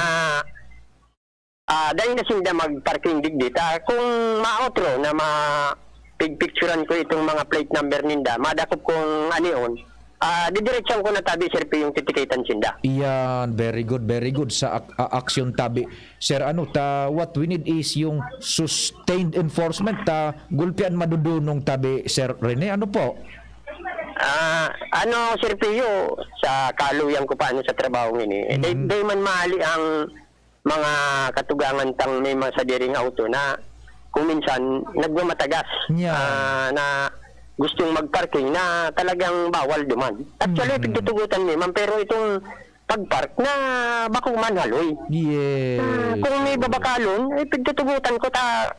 ah, dai na sinda magparking digdi. Ta, kung maotro na mapigpicturan ko itong mga plate number ninda, madakop kung ano yun, ah, didiretsahan ko na tabi, Sir P, yung titikitan sinda. Iyan, very good, very good sa ak-, a-, aksyon tabi. Sir, ano ta, what we need is yung sustained enforcement ta, gulpi an madudunong tabi, Sir Rene. Ano po? Ah, ano, Sir Pio, sa kaluyan ko pa, ano, sa trabaho ini, eh, di, Mhm. di man maali ang mga katugangan tang may mga sadiring auto na kung minsan nagmamatagas, Yan. ah, na gustong magparking na talagang bawal duman. Actually, Mm. pagtutugutan ni ma'am, pero itong pag-park na bako man haloy. Yes. Ah, kung may babakalon, eh, pagtutugutan ko ta,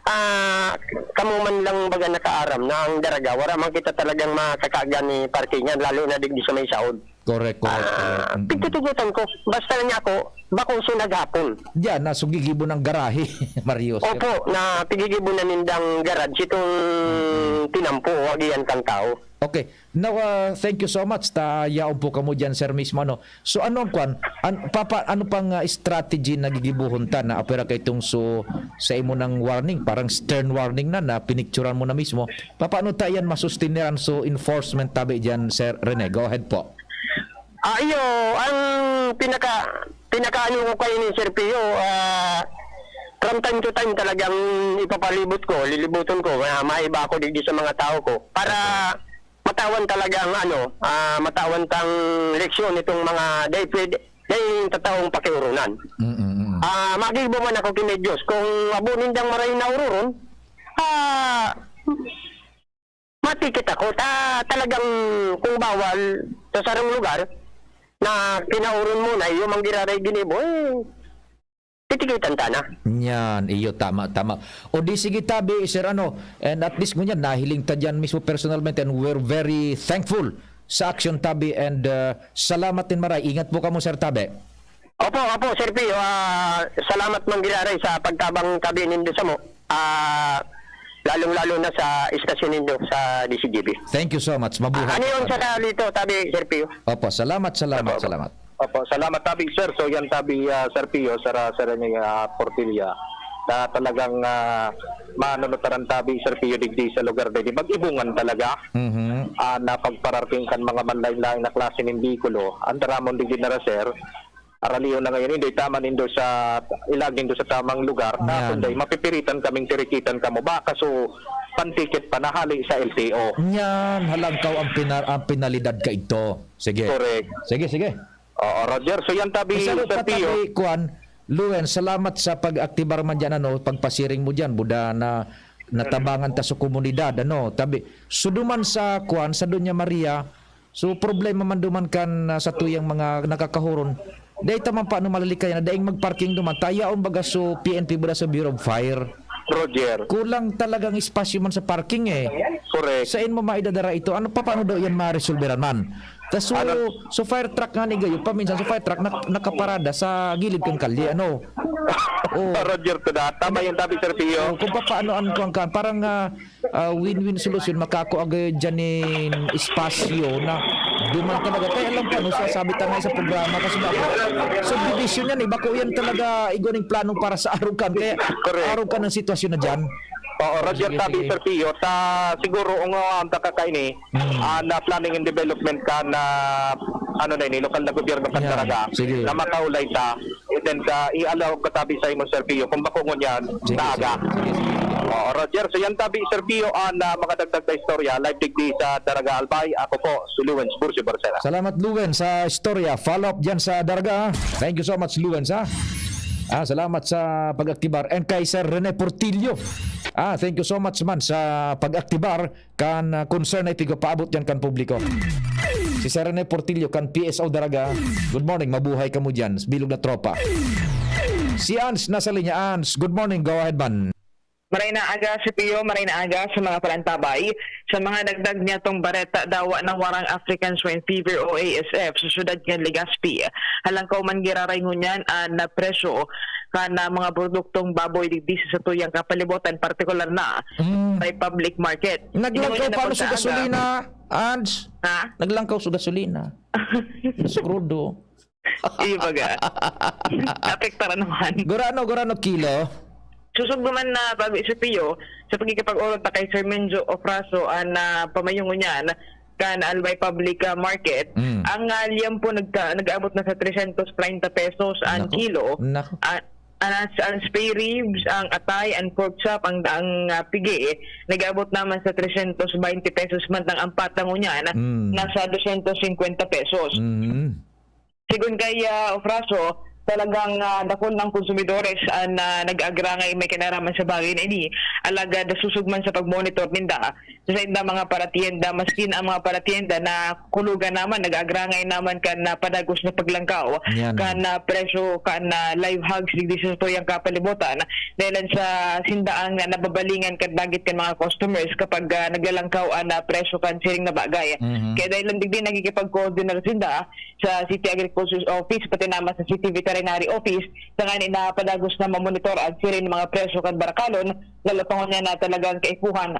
ah, kamo man lang baga nakaaram na ang Daraga, wala man kita talagang makakaga ni parkingan, lalo na digdi sa may saod. Correct, correct, Ah, correct. Mm-mm. pagtutugutan ko, basta niya ako, bako siya naghapon. Diyan, nasugigibo ng garahe, Mario, sir. Opo, na pigigibo na nindang garage itong Mm-mm. tinampo o agihan kang tao. Okay. Now, ah, thank you so much. Ta, yaon po kamo diyan, sir, mismo, ano. So, ano ang kwan? An-, papa, ano pang, ah, strategy na gigibohon ta na apwera kay itong so, sa imo ng warning, parang stern warning na, na pinicturan mo na mismo. Papaano ta yan masustineran so enforcement tabi diyan, Sir Rene? Go ahead po. Ah, iyo, ang pinaka, pinakaano ko kayo ni Sir Pio, ah, from time to time talagang ipapalibot ko, lilibuton ko, ah, maiba ako digdi sa mga tao ko para Opo. matawan talaga ang ano, ah, matawan tang leksyon itong mga dai pwede, dai tataong pakiurunan. Mm, mm. Ah, magibo man ako kini Diyos kung abo nindang maray na ururon, ah, matikit ako. Ta-, talagang kung bawal sa sarong lugar na kinauron mo na iyo mang giraray ginibo, eh, titikitan ta na. Yan, iyo, tama, tama. O di sige, tabi, sir, ano, and at least ngunyan, nahiling ta dyan mismo personalmente, and we're very thankful sa action, tabi, and, uh, salamat din maray. Ingat po kamo, sir, tabi. Opo, opo, Sir Pio, ah, salamat man giraray sa pagtabang tabi nindo samo. Ah, lalong-lalo na sa istasyon nindo sa D C G B. Thank you so much. Mabuhay Ah, ano ka, yung tabi. Sa dito, tabi, Sir Pio? Opo, salamat, salamat, Opo, opo. salamat. Opo, salamat, tabi, sir. So, yan, tabi, ah, Sir Pio, sa ra-, sa Rene, ah, Portilla, na talagang, ah, manunutaran, tabi, Sir Pio, digdi sa lugar na ini. Mag-ibungan talaga. Mhm. Ah, na pagpararking kan mga manlain-lain na klase nin bikulo. Ang daramon digdi na ra, sir, aralihon na ngayon, hindi tama nindo sa, ilag nindo sa tamang lugar, na Yan. kundi mapipiritan kaming tirikitan kamo. Baka so, pantikit pa nahali sa L T O. Yan, halangkaw ang pinar-, ang penalidad kaidto. Sige. Correct. Sige, sige. Oo, Roger. So, yan tabi, Isa ro Sir pa Pio. tabi, Kwan, Luen, salamat sa pag-aktibar man dyan, ano, pagpasiring mo dyan, buda na natabangan ta sa komunidad, ano, tabi. So, duman sa, Kwan, sa Doña Maria, so, problema man duman kan, ah, sa tuyang mga nakakahuron. Dahil ta man paano malalikayan na daing magparking duman, tayaon baga so P N P buda sa Bureau of Fire. Roger. Kulang talagang espasyo man sa parking, eh. Correct. Sain mo maidadara ito? Ano pa, paano daw yan maresolberan man? Tas so, Ano? so fire truck nga ni gayo, paminsan so fire truck nak-, nakaparada sa gilid kan kalye, ano? Oh. Roger to that. Tama yung tabi, Sir Pio. Oh, kung papaano ang kuwan ka, parang, ah, ah, win-win solution, makakua gayo dyan nin espasyo na duman talaga. Kaya alam ko, ano, sasabi ta nga sa programa, kasi bako, subdivision yan, eh, bako yan talaga, igwa ning planong para sa Arukan. Kaya Correct. Arukan ang sitwasyon na dyan. Oo, Roger, Sige, tabi, sige. Sir Pio, ta, siguro, kung, ah, ang takakaini, Hmm. ah, na planning and development ka na, ano na ini, lokal na gobyerno ka Yan. talaga, Sige. na makaulay ta, and then ka, i-allow ka tabi sa imo, Sir Pio, kung bako ngunyan, Sige, naaga. sige. Sige, sige, sige. Oo, Roger, so yan tabi, Sir Pio, ang, ah, mga dagdag na istorya, live digdi sa Daraga Albay, ako po, si Lewens Burcio Barcela. Salamat, Lewens, sa istorya. Follow up dyan sa Daraga. Thank you so much, Lewens, ha? Ah, salamat sa pag-aktibar. And kay Sir Rene Portillo. Ah, thank you so much man sa pag-aktibar kan, ah, concern na ipigapaabot dyan kan publiko. Si Sir Rene Portillo kan P S O Daraga. Good morning, mabuhay kamo dyan, bilog na tropa. Si Ans nasa linya. Ans, good morning, go ahead man. Maray na aga, si Pio, maray na aga sa mga palantabay. Sa mga dagdag niya tong bareta, dawa na warang African Swine Fever o A S F sa syudad ng Legazpi. Halangkaw man giraray ngunyan an, ah, presyo kan, ah, mga produktong baboy digdi sa satuyang kapalibutan, partikular na Mm. Republic Market. Naglangkaw Inunyan na pa ano sa pagkaaga. Gasolina, Ans? Ha? Naglangkaw sa gasolina. Sa krudo. Iyo baga. Apektaran naman. Gurano, gurano kilo? Susog naman na pag-isipyo sa pagkikipag-orot ta kay Sir Menjo Ofraso an, ah, pamayungon niyan kan Albay Public, ah, Market. Mm. Ang, ah, liampo nagka-, nag-abot na sa tresyentos treinta pesos an Nako. Kilo. Nako. Ah, ang, ang spare ribs, ang atay, ang pork chop, ang, ang, ah, pigi, nag-abot naman sa tresyentos baynte pesos, mantang ang patang ngunyan, Mm. nasa dosyentos singkwenta pesos. Mm. Sigon kay, ah, Ofraso, talagang, ah, dakul ng konsumidores an, ah, nag-agrangay may kinaraman sa bagay na ini. Alagad susog man sa pagmonitor ninda sa saindang mga paratienda, maskin ang mga paratienda na kulugan naman, nag-agrangay naman kan, ah, padagos na paglangkaw Yan. kan, ah, presyo kan, ah, live hogs digdi sa satuyang kapalibutan. Dahilan sa sindaang na nababalingan kan dagit kan mga customers kapag, ah, naglalangkaw an, ah, presyo kan siring na bagay. Mhm. Kaya dahilan digdi nagkikipag-coordinar sinda sa City Agriculture's Office, pati naman sa City Veterinary Office, tanganing padagos na mamonitor an siring na mga presyo kan barakalon, lalo pa ngunyan na talagang kaipuhan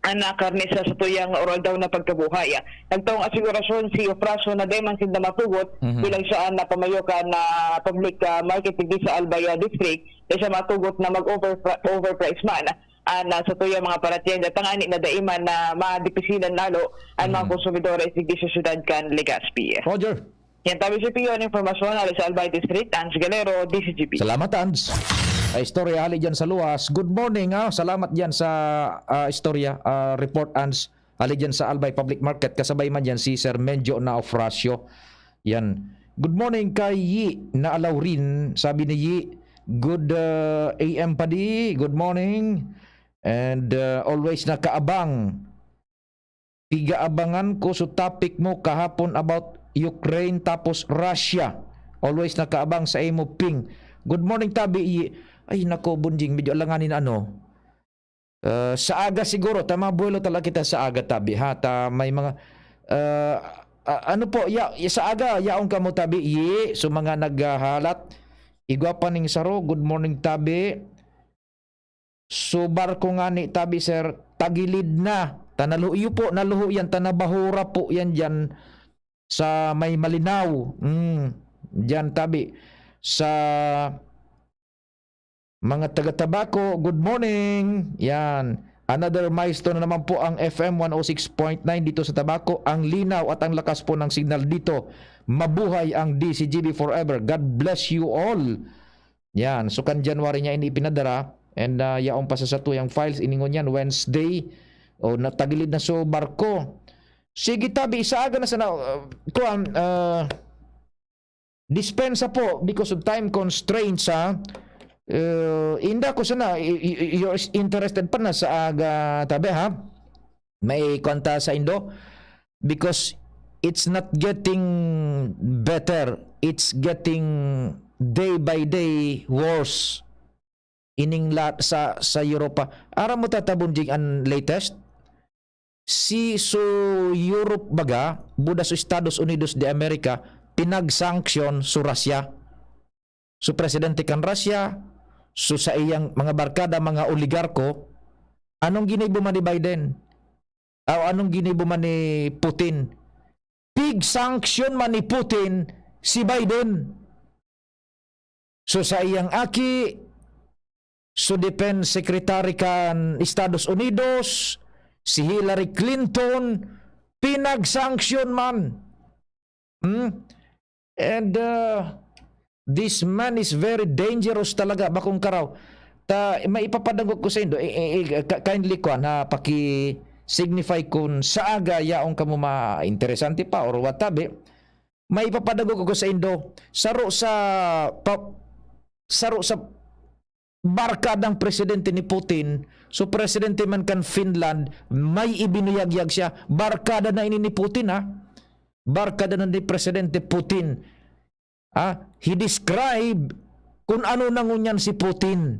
an karne sa satuyang aroaldaw na pagkabuhay. Nagtaong asigurasyon si Ofraso na dai man sinda matugot Mhm. bilang siya an napamayo kan, ah, public, ah, market digdi sa Albay, ah, District, na siya matugot na mag-over-, overprice man an, ah, satuyang mga paratienda, tanganing dai man na madipisilan lalo an mga Mhm. konsumidores digdi sa syudad kan Legazpi. Roger. Yan tabi si Pio, an impormasyon hali sa Albay District, Ans Galero, D Z G P. Salamat, Ans. Ay, istorya hali dyan sa luwas. Good morning, ah. Salamat dyan sa, ah, istorya, ah, report, Ans. Hali dyan sa Albay Public Market. Kasabay man dyan si Sir Menjo Naufracio. Yan. Good morning kay Yi na Laurin. Sabi ni Yi, "Good, ah, A M padi. Good morning. And, ah, always nakaabang." Pigaabangan ko so topic mo kahapon about Ukraine tapos Russia. Always nakaabang sa imo, Ping. Good morning, tabi. Ay, nako, Bunjing, medyo alanganin na ano. Ah, sa aga siguro, ta mabuelo talaga kita sa aga, tabi, ha? Ta may mga, ah, ah, ano po, ya, ya, sa aga, yaon kamo, tabi, yi, so mga naghahalat, igwa pa ning saro, good morning, tabi. So, barko ngani, tabi, sir, tagilid na. Ta naluho, iyo po, naluho yan, ta nabahura po yan dyan sa may Malinaw. Mm, dyan, tabi. Sa mga taga Tabaco, good morning. Yan. Another milestone na naman po ang F M one oh six point nine dito sa Tabaco. Ang linaw at ang lakas po ng signal dito. Mabuhay ang D C G B forever. God bless you all. Yan. So, kan January niya ini ipinadara. And, ah, yaon pa sa satuyang files. Iningon yan, Wednesday. O, natagilid na so barko. Sige, tabi, sa aga na sana, uh, kuwan, uh, dispensa po because of time constraints, ha? Uh, inda ko sana, y-, y-, you're interested pa na sa aga, tabi, ha? May kwanta sa Indo? Because it's not getting better. It's getting day by day worse. Ining la-, sa, sa Europa. Aram mo, Tata Bunjing, ang latest? Si, so, Europe baga, buda so Estados Unidos de America, pinag-sanction so Russia. So, presidente kan Russia, so, sa iyang mga barkada, mga oligarko, anong ginibo man ni Biden? O anong ginibo man ni Putin? Pig-sanction man ni Putin si Biden. So, sa iyang aki, so, Defense Secretary kan Estados Unidos, si Hillary Clinton, pinag-sanction man. Hmm? And, uh, this man is very dangerous talaga, bakong karaw. Ta, may ipapadangog ko sa indo, i-, i-, i-, ka-, kindly kuwan, ha, paki-signify kun sa aga yaon kamo ma-, interesante pa or what have you. May ipapadangog ko sa indo, saro sa pa-, saro sa barkadang presidente ni Putin, so presidente man kan Finland, may ibinuyagyag siya, barkada na ini ni Putin, ha? barkada na ni Presidente Putin. Ah, he describe kun ano na ngunyan si Putin.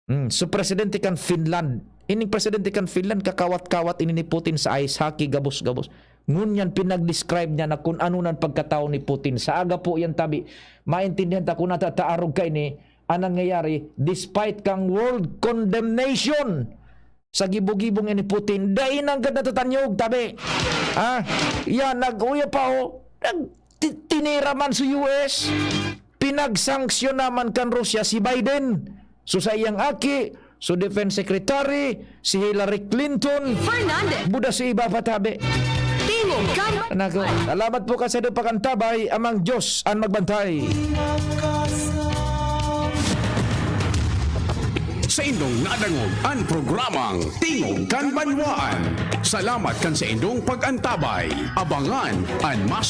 Hmm, so presidente kan Finland. Ining presidente kan Finland, kakawat-kawat ini ni Putin sa ice hockey, gabos-gabos. Ngunyan, pinag-describe niya na kun ano nan pagkatao ni Putin. Sa aga po yan, tabi, maintindihan ta kung natataarog ka ini, ang nangyayari, despite kang world condemnation sa gibo-gibong ini Putin, dai nanggad natatanyog, tabi. Ah, yan, nag-uya pa, oh. Nag-, ti-, tinira man sa U S. Pinagsanksyon naman kan Russia si Biden. So, sa iyang aki, so defense secretary, si Hillary Clinton, Fernandez. Buda si iba pa, tabi. Tingog kan Nako, salamat po kasi doon pakantabay, amang Diyos ang magbantay. Sa indong nadangog an programang Tingog kan Banwaan. Salamat kan sa indong pag-antabay. Abangan an mas